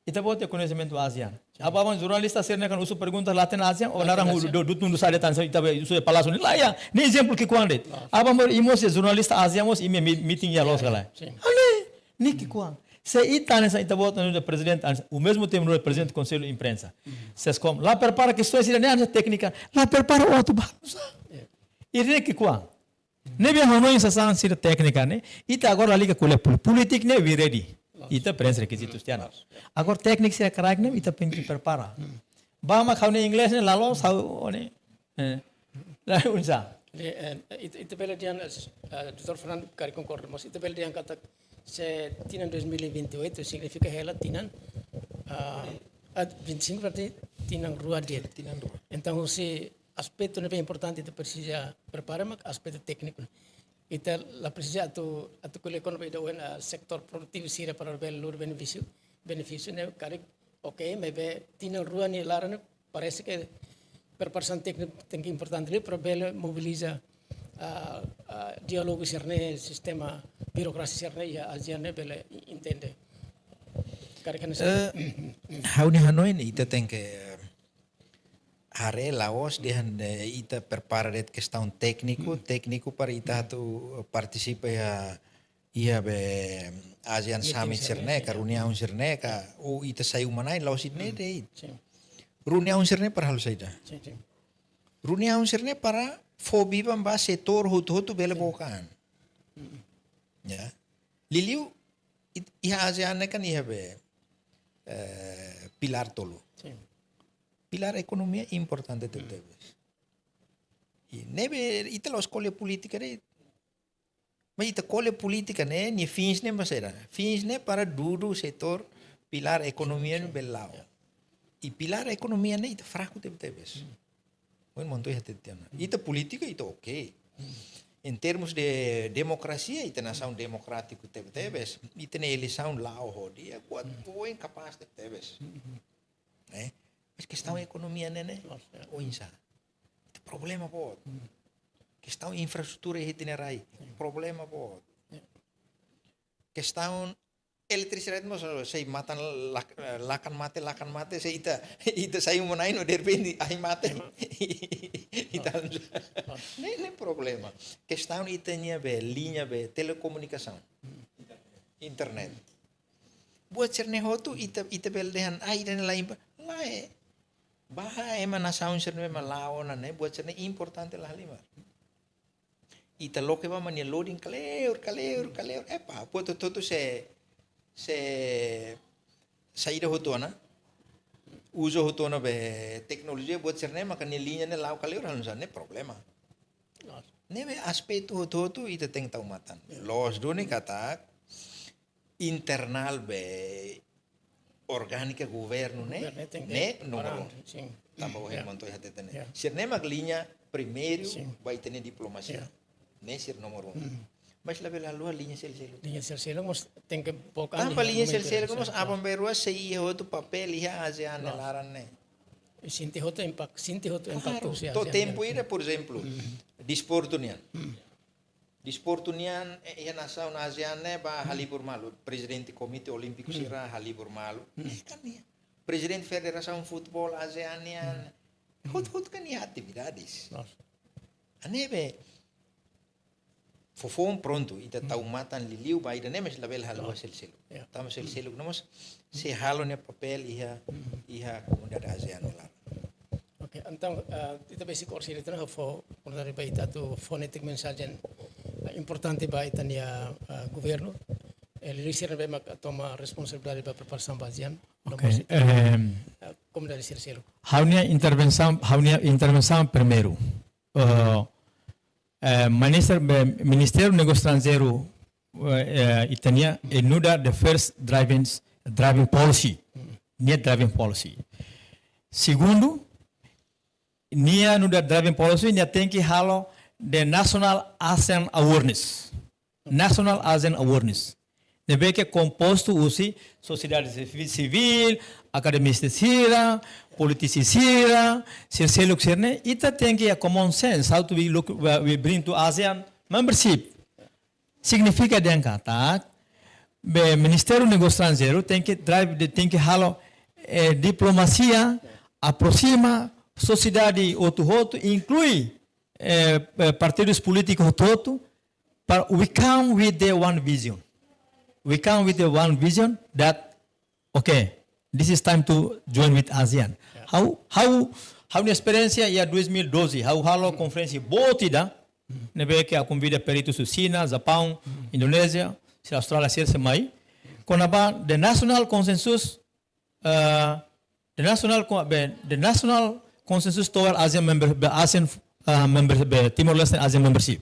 Ita-boot iha koñesimentu ASEAN. Aban-bainrua jornalista sira-ne'e kan husu pergunta la hatene ASEAN, ou naran husu do, do tundu sale tan ita be husu palásiu ne'e la iha. Ne'e ezemplu ki'ikoan de'it. Aban-bainrua imi mós jornalista ASEAN mós imi mi-, meeting iha loos ka lae. Sin. Ne'e, ne'e ki'ikoan. Se ita hanesan ita-boot hanesan prezidente, hanesan, o mesmo tempo no prezidente Konsellu Imprensa. SESCOM. La prepara kestaun sira-ne'e hanesan téknika. La prepara outro ba. Ne'e ki'ikoan. Ne'ebé hanoin sasán sira téknika ne'e, ita agora la liga ko'alia pol-, polítika ne'e we ready. Ita preenxe rekizitus tiha ona. Agora téknika sira kraik ne'e, ita tenke prepara. Ba mak ha'u-nia inglés ne'e la loos, ha'u ne'e. Eh. La unsa. Ne'e, eh, ita, ita bele dehan, eh, Doutór Fernando karik konkorda, mas ita bele dehan katak se tinan dois mil e vinte e oito signifika hela tinan, ah, ah, vinte e cinco berarti tinan rua de'it. Tinan rua. Entaun, se aspetu ne'ebé importante ita presiza prepara mak aspetu tékniku. Ita la presiza atu, atu ko'alia kona-ba ida oin, ah, setór produtivu sira para bele lori benefísiu, benefísiu ne'e karik, oke, maibé tinan rua nia laran ne'e parese ke preparasaun téknika tenke importante liu para bele mobiliza, ah, ah, diálogu sira-ne'e, sistema birokrasia sira-ne'e, iha ASEAN ne'e bele i-, entende. Karik hanesan. Eh, ha'u-nia hanoin ita tenke, eh, haree la'ós dehan, eh, ita prepara de'it kestaun tékniku, tékniku para ita atu partisipa iha, iha be ASEAN Summit sira-ne'e, ka reuniaun sira-ne'e, ka, ou ita sai uma-na'in, la'ós ida-ne'e de'it. Sin. Reuniaun sira-ne'e para halo saida? Sin, sin. Reuniaun sira-ne'e para fó biban ba setór hotu-hotu bele book an. Ya. Liuliu, it-, iha ASEAN ne'e kan iha be, eh, pilár tolu. Sin. Pilár ekonomia importante tebetebes. I ne'ebé ita la'ós ko'alia polítika de'it. Mas ita ko'alia polítika ne'e, nia fins ne'e mak saida? Fins ne'e para dudu setór pilár ekonomia ne'e bele la'o. I pilár ekonomia ne'e ita fraku tebetebes. Ohin Montoya hatete tiha ona. Ita polítika ita oke. Em termos de democracia, ita nasaun demokrátiku tebetebes. Ita-nia eleisaun la'o ho di'ak, buat foin kapás tebetebes. Eh? Mas kestaun ekonomia ne'e, ne'e? Oinsá. Ita problema boot. Kestaun infraestrutura iha ita-nia rai. Problema boot. Kestaun eletrisidade mós, sei matan lak-, lakan mate, lakan mate, sei ita, ita sai uma-na'in no derrepente ahi mate. Ita ne'e, ne'e problema. Kestaun ita-nia be, liña be, telekomunikasaun. Internet. Buat sira-ne'e hotu ita, ita bele dehan, ah, ida-ne'e la impa-, lae. Ba ema nasaun sira-ne'e mak la'o ona ne'e, buat sira-ne'e importante la halimar. Ita loke ba mak nia loading kleur, kleur, kleur. Epa, buat hotu-hotu sei, sei saida hotu ona. Uza hotu ona be teknolojia buat sira-ne'e maka nia liña ne'e la'o kleur, halo nu'usá, ne'e problema. Ne'ebé aspetu hotu-hotu ita tenke tau matan. Loos duni katak internál be orgánika governu ne'e, governu ne'e tenke ne'e nomor un. Tanba ohin Montoya hatete ne'e. Sira-ne'e mak liña primeiru ba ita-nia diplomasia. Ne'e sira nomor un. Mas labele haluha liña seluk-seluk. Liña seluk-seluk mós tenke book an. Tanba liña seluk-seluk mós aban-bainrua sei iha hotu papél iha ASEAN nia laran ne'e. Sente hotu impaktu, sente hotu impaktu. Klaru, sosiál, to'o tempu ida, por ezemplu, desportu nian. Desportu nian, eh, iha nasaun ASEAN ne'e ba halibur malu. Prezidente Komité Olímpiku sira halibur malu. Eh, kan nia. Prezidente Federasaun Futeból ASEAN nian. Hotu-hotu kan iha atividades. Loos. Ne'ebé, foufoun prontu, ita tau matan liuliu ba ida-ne'e, mas labele halo, ya, ba seluk-seluk. Ya. Tanba seluk-seluk ne'e mós sei halo nia papél iha, iha komunidade ASEAN nia laran. Oke, entaun, eh, ita besik orsida ita fó, komunidade ba ita atu fó netik mensajen, eh, importante ba ita-nia, eh, governu. Eh, líder sira ne'ebé mak toma responsabilidade ba preparasaun ba ASEAN. Oke, nomor sira, ehm, eh, komunidade sira seluk. Ha'u-nia intervensaun, ha'u-nia intervensaun primeiru. Eh, eh, minister, be, Ministériu Negósiu Estranjeiru, eh, eh, ita-nia, eh, nu'udar the first driving, driving policy. Nia driving policy. Segundu, nia nu'udar driving policy, nia tenke halo the national ASEAN awareness. National ASEAN awareness. Ne'ebé ke kompostu husi sosiedade sivi-, sivíl, akademista sira, politisi sira, sira seluk sira-ne'e, ita tenke iha common sense, how to we look, we, we bring to ASEAN membership. Signifika dehan katak, be Ministériu Negósiu Estranjeiru tenke drive, de, tenke halo, eh, diplomasia, aproxima sosiedade hotu-hotu, inklui, eh, eh, partidus polítikus hotu-hotu, but we come with the one vision. We come with the one vision that, okay, this is time to join with ASEAN. Yeah. Ha'u, ha'u, ha'u-nia esperiénsia iha dois mil e doze, ha'u halo konferénsia boot ida, ne'ebé ke ha'u konvida peritus husi Xina, Japaun, Indonézia, sira Austrália, sira sei mai. Kona-ba the national consensus, uh, the national co-, be, the national consensus toward ASEAN member, be ASEAN, uh, member, be Timor-Leste ASEAN membership.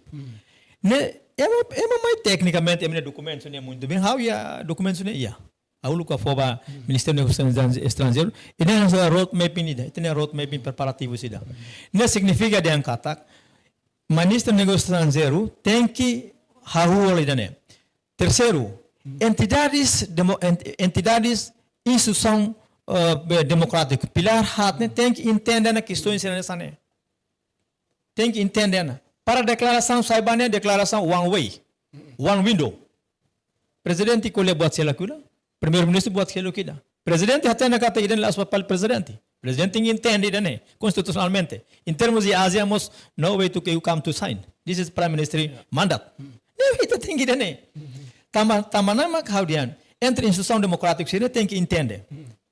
Ne'e, ema, ema mai teknikamente, ema-nia dokumentu ne'e muitu bein, ha'u iha dokumentu ne'e iha. Ha'u uluk ha'u fó ba Ministériu Negósiu Estranjeiru, ida-ne'e hanesan road mapping ida, ita-nia road mapping preparativu ida. Ne'e signifika dehan katak, Ministériu Negósiu Estranjeiru tenke hahú halo ida-ne'e. Terseiru, entidades demo-, ent-, entidades instituisaun, eh, be-, demokrátika, pilár haat ne'e tenke entende ona kestaun sira hanesan ne'e. Tenke entende ona. Para deklarasaun sai ba ne'e, deklarasaun one way, one window. Prezidente ko'alia buat seluk hela, Primeiru-Ministru buat seluk hela. Prezidente hatene katak ida-ne'e la'ós papél prezidente. Prezidente tenke entende ida-ne'e konstitusionalmente. In terms of ASEAN mós, no way to you come to sign. This is Prime Minister mandate. Ne'e ita tenke ida-ne'e. Tanba, tanba ne'e mak ha'u dehan, entre instituisaun demokrátika sira tenke entende.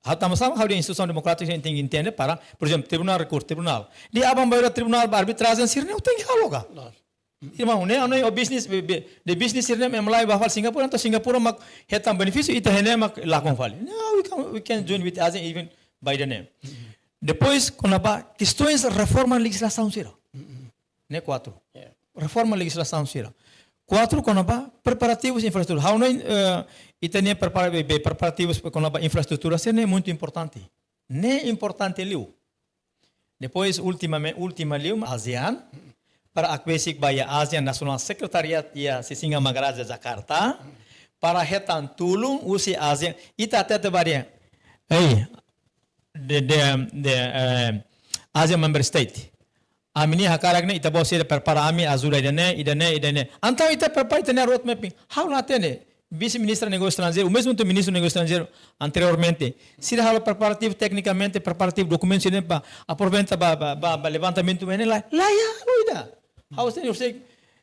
Ha'u tanba sá mak ha'u dehan instituisaun demokrátika sira tenke entende para, por ezemplu, tribunál rekursu, tribunál. Dehan aban-bainrua tribunál ba arbitrajen sira-ne'e tenke halo ka. Irmaun, ne'e, ne'e o business, be, be, the business sira-ne'e ema lai ba fali Singapura, entaun Singapura mak hetan benefísiu, ita iha ne'e mak lakon fali. No, we can, we can join with ASEAN even by the name. Depois, kona-ba kestaun reforma lejizlasaun sira. Ne'e kuatru. Yeah. Reforma lejizlasaun sira. Kuatru, kona-ba preparativus infraestrutura. Ha'u hanoin, eh, ita-nia prepara-, be, be, preparativus kona-ba infraestrutura sira-ne'e muitu importante. Ne'e importante liu. Depois, ultimame-, última liu, ASEAN, para hakbesik ba iha ASEAN National Secretariat iha Sisingamangaraja, Jakarta, para hetan tulun husi ASEAN, ita hatete ba dehan, hey, the, the, the, eh, ASEAN member state. Ami-nia hakarak ne'e, ita-boot sira prepara ami, ajuda ida-ne'e, ida-ne'e, ida-ne'e. Entaun ita prepara ita-nia road mapping. Ha'u la hatene. Vise-Ministra Negósiu Estranjeiru, o mesmo tempo Ministru Negósiu Estranjeiru anteriormente. Sira halo preparativu teknikamente, preparativu dokumentu sira-ne'e para aproveita ba, ba, ba, ba levantamentu ne'e la, la iha halo ida. Ha'u hatene, eu sei,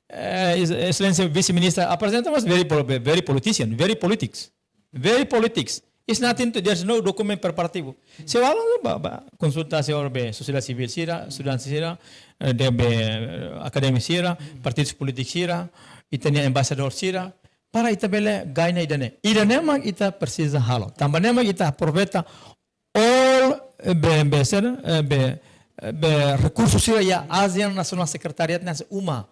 eh, Ex-, Excelência Vise-Ministra aprezenta, mas very pol-, very politician, very politics. Very politics. It's nothing to, there's no document preparativu. Se halo ba, ba, konsulta sira be sosiedade sivíl sira, estudante sira, eh, de be, eh, akademia sira, partidus polítikus sira, ita-nia embaixadór sira, para ita bele ganha ida-ne'e. Ida-ne'e mak ita presiza halo. Tanba ne'e mak ita aproveita all, eh, be, be, sira, eh, be, eh, be rekursu sira iha ASEAN National Secretariat ne'e hanesan uma,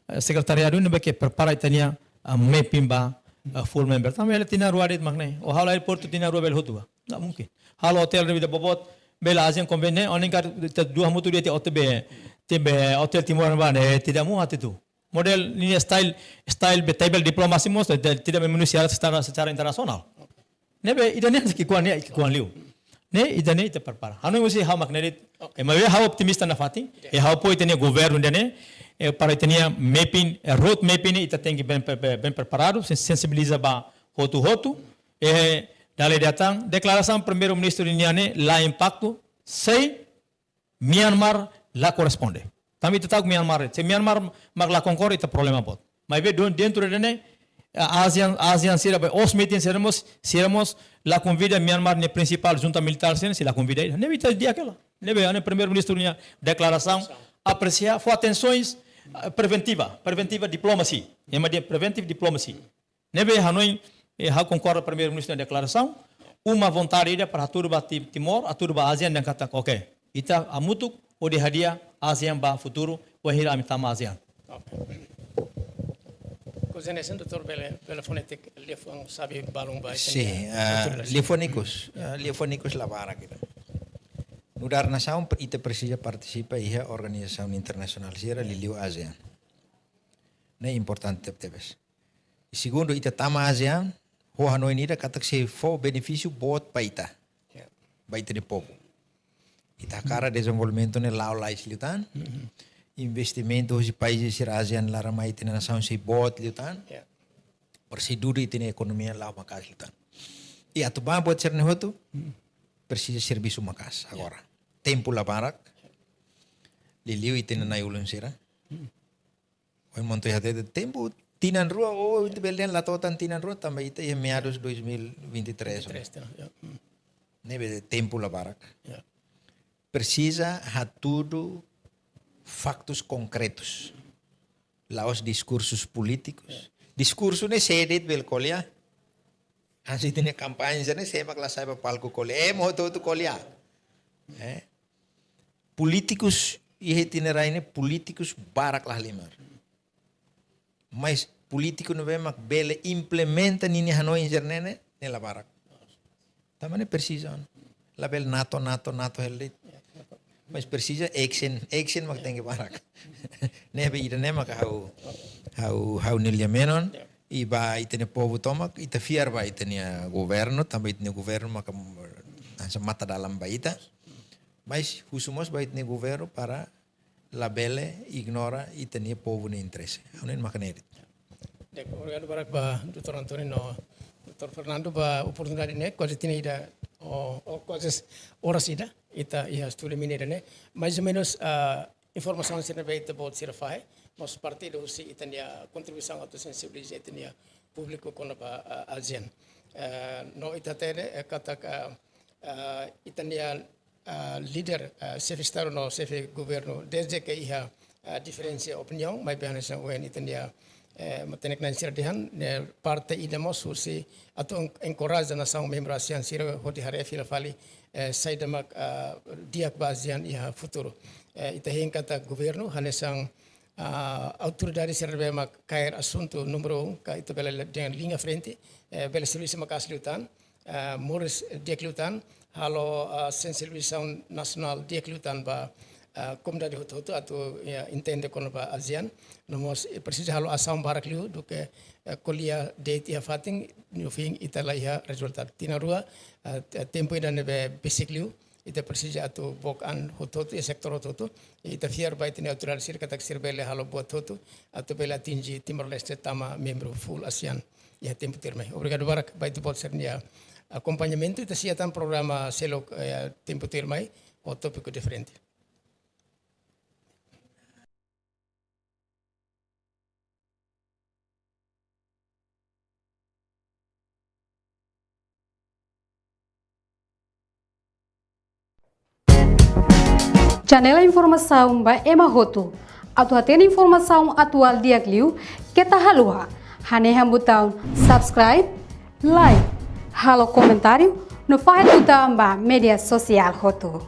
eh, sekretariadu ne'ebé ke prepara ita-nia, ah, mapping ba, ah, full member. Tanba hela tinan rua de'it mak ne'e. O halo airport tinan rua bele hotu ka? La mungkin. Halo hotel ne'ebé ita boboot, bele ASEAN konvene, ohin karik ita hamutuk de'it iha hotel be, iha be Hotel Timor ba ne'e, tidak mau hati tu. Model ninia style, style be table diplomasia mós, tidak, tidak memenuhi syarat secara, secara internasional. Ne'ebé, ida-ne'e ki'ikoan ne'e, ki'ikoan liu. Ne'e, ida-ne'e ita prepara. Ha'u hanoin husi ha'u mak ne'e de'it. Oke. Ema be ha'u optimista nafatin, ya, i ha'u apoia ita-nia governu ida-ne'e, eh, para ita-nia mapping, eh, road mapping ne'e ita tenke bem, bem, bem preparadu, sen-, sensibiliza ba hotu-hotu, eh, Dala ida tan, deklarasaun Primeiru-Ministru nian ne'e la impaktu, se Myanmar la korresponde. Tanba ita ta'uk Myanmar, se Myanmar mak la konkorda, ita problema boot. Maibé don dentro de ne'e, a ASEAN, ASEAN sira ba host meeting sira mós, sira mós la konvida Myanmar nia prinsipál junta militár sira, sira la konvida ida. Ne'ebé ita di'ak hela. Ne'ebé ha'u-nia Primeiru-Ministru nia deklarasaun apresia, fó atensaun, eh, preventiva, preventiva diplomasia. Ema dehan preventive diplomacy. Ne'ebé hanoin, eh, ha'u konkorda Primeiru-Ministru nia deklarasaun, uma vontade ida para hatudu ba Ti-, Timor, hatudu ba ASEAN dehan katak, oke, ita hamutuk hodi hadi'a ASEAN ba futuru, wainhira ami tama ASEAN. Oke. Koordenasaun, doutór, bele, bele fó netik liafuan sabi balun ba, sin, ita-nia, ah, autoridade. Liafuan ikus, ah, liafuan ikus la barak ida. Nu'udar nasaun, ita presiza partisipa iha organizasaun internasionál sira, liuliu ASEAN. Ne'e importante tebetebes. I segundu, ita tama ASEAN, ho hanoin ida katak sei fó benefísiu boot ba ita. Ya. Ba ita-nia povu. Ita hakarak dezenvolvimentu ne'e la'o lalais liután. Mhm. Investimentu husi país sira ASEAN laran mai ita-nia nasaun sei boot liután. Ya. Para sei dudu ita-nia ekonomia la'o maka'as liután. I atu bá buat sira-ne'e hotu, mhm, presiza servisu maka'as, ya, agora. Tempu la barak. Liuliu ita-nia na'i-ulun sira. Mhm. Ohin Montoya hatete tempu tinan rua, oh, ita bele dehan la to'o tan tinan rua, tanba ita iha meados dois mil e vinte e três, vinte e três, ya. Hmm. Ne'ebé tempu la barak. Ya. Presiza hatudu faktus konkretus. La'ós diskursus polítikus. Ya. Diskursu ne'e sé de'it bele ko'alia. Hanesan ita-nia kampaña ne'e sé mak la sa'e ba palku ko'alia. Ema hotu-hotu ko'alia. Eh? Polítikus, iha ita-nia rai ne'e polítikus barak la halimar. Mas polítiku ne'ebé mak bele implementa ninia hanoin sira-ne'e, ne'e la barak. Tanba ne'e presiza, labele NATO, NATO, NATO hela de'it. Mas presiza action, action mak tenke barak. Ne'ebé ida-ne'e maka ha'u, ha'u, ha'u-nia lia-menon, i ba ita-nia povu tomak, ita fiar ba ita-nia governu, tanba ita-nia governu maka hanesan mata-dalan ba ita. Mas husu mós ba ita-nia governu para labele ignora ita-nia povu nia interese. Ha'u hanoin maka ne'e de'it. Di'ak, obrigadu barak ba doutór António no doutór Fernando ba oportunidade ne'e, kuaze tinan ida, ou, ou kuaze oras ida ita iha estúdiu imi-nia ida-ne'e. Mais ou menus, ah, informasaun sira ne'ebé ita-boot sira fahe, mós parte husi ita-nia kontribuisaun atu sensibiliza ita-nia públiku kona-ba, ah, ASEAN. Eh, no ita hatene, eh, katak, ah, ah, ita-nia, ah, líder, ah, xefe Estadu no xefe Governu, dezde ke iha, ah, diferensa opiniaun, maibé hanesan ohin ita-nia, eh, matenek-na'in sira dehan, ne'e parte ida mós husi atu en-, enkoraja nasaun membru ASEAN sira hodi haree fila fali, eh, saida mak, ah, di'ak ba ASEAN iha futuru. Eh, ita hein katak governu, hanesan, ah, autoridade sira ne'ebé mak kaer asuntu númeru um, ka ita bele dehan liña frente, eh, bele servisu maka'as liután, eh, moris di'ak liután, halo, ah, sensibilizasaun nasionál di'ak liután ba, ah, komunidade hotu-hotu atu, ya, entende kona-ba ASEAN. No mós, eh, presiza halo asaun barak liu duké, eh, ko'alia de'it iha fatin, no fim ita la iha rezultadu. Tinan rua, ah, te-, tempu ida ne'ebé besik liu, ita presiza atu book an hotu-hotu, iha setór hotu-hotu. Ita fiar ba ita-nia autoridade sira katak sira bele halo buat hotu atu bele atinje Timor-Leste tama membru full ASEAN iha tempu tuirmai. Obrigadu barak ba ita-boot sira-nia akompañamentu. Ita simu tan programa seluk, eh, tempu tuirmai ho tópiku diferente. Janela informasaun ba ema hotu. Atu hatene informasaun atuál di'ak liu, keta haluha hanehan butaun subscribe, like, halo komentáriu, no fahe tutan ba média sosiál hotu.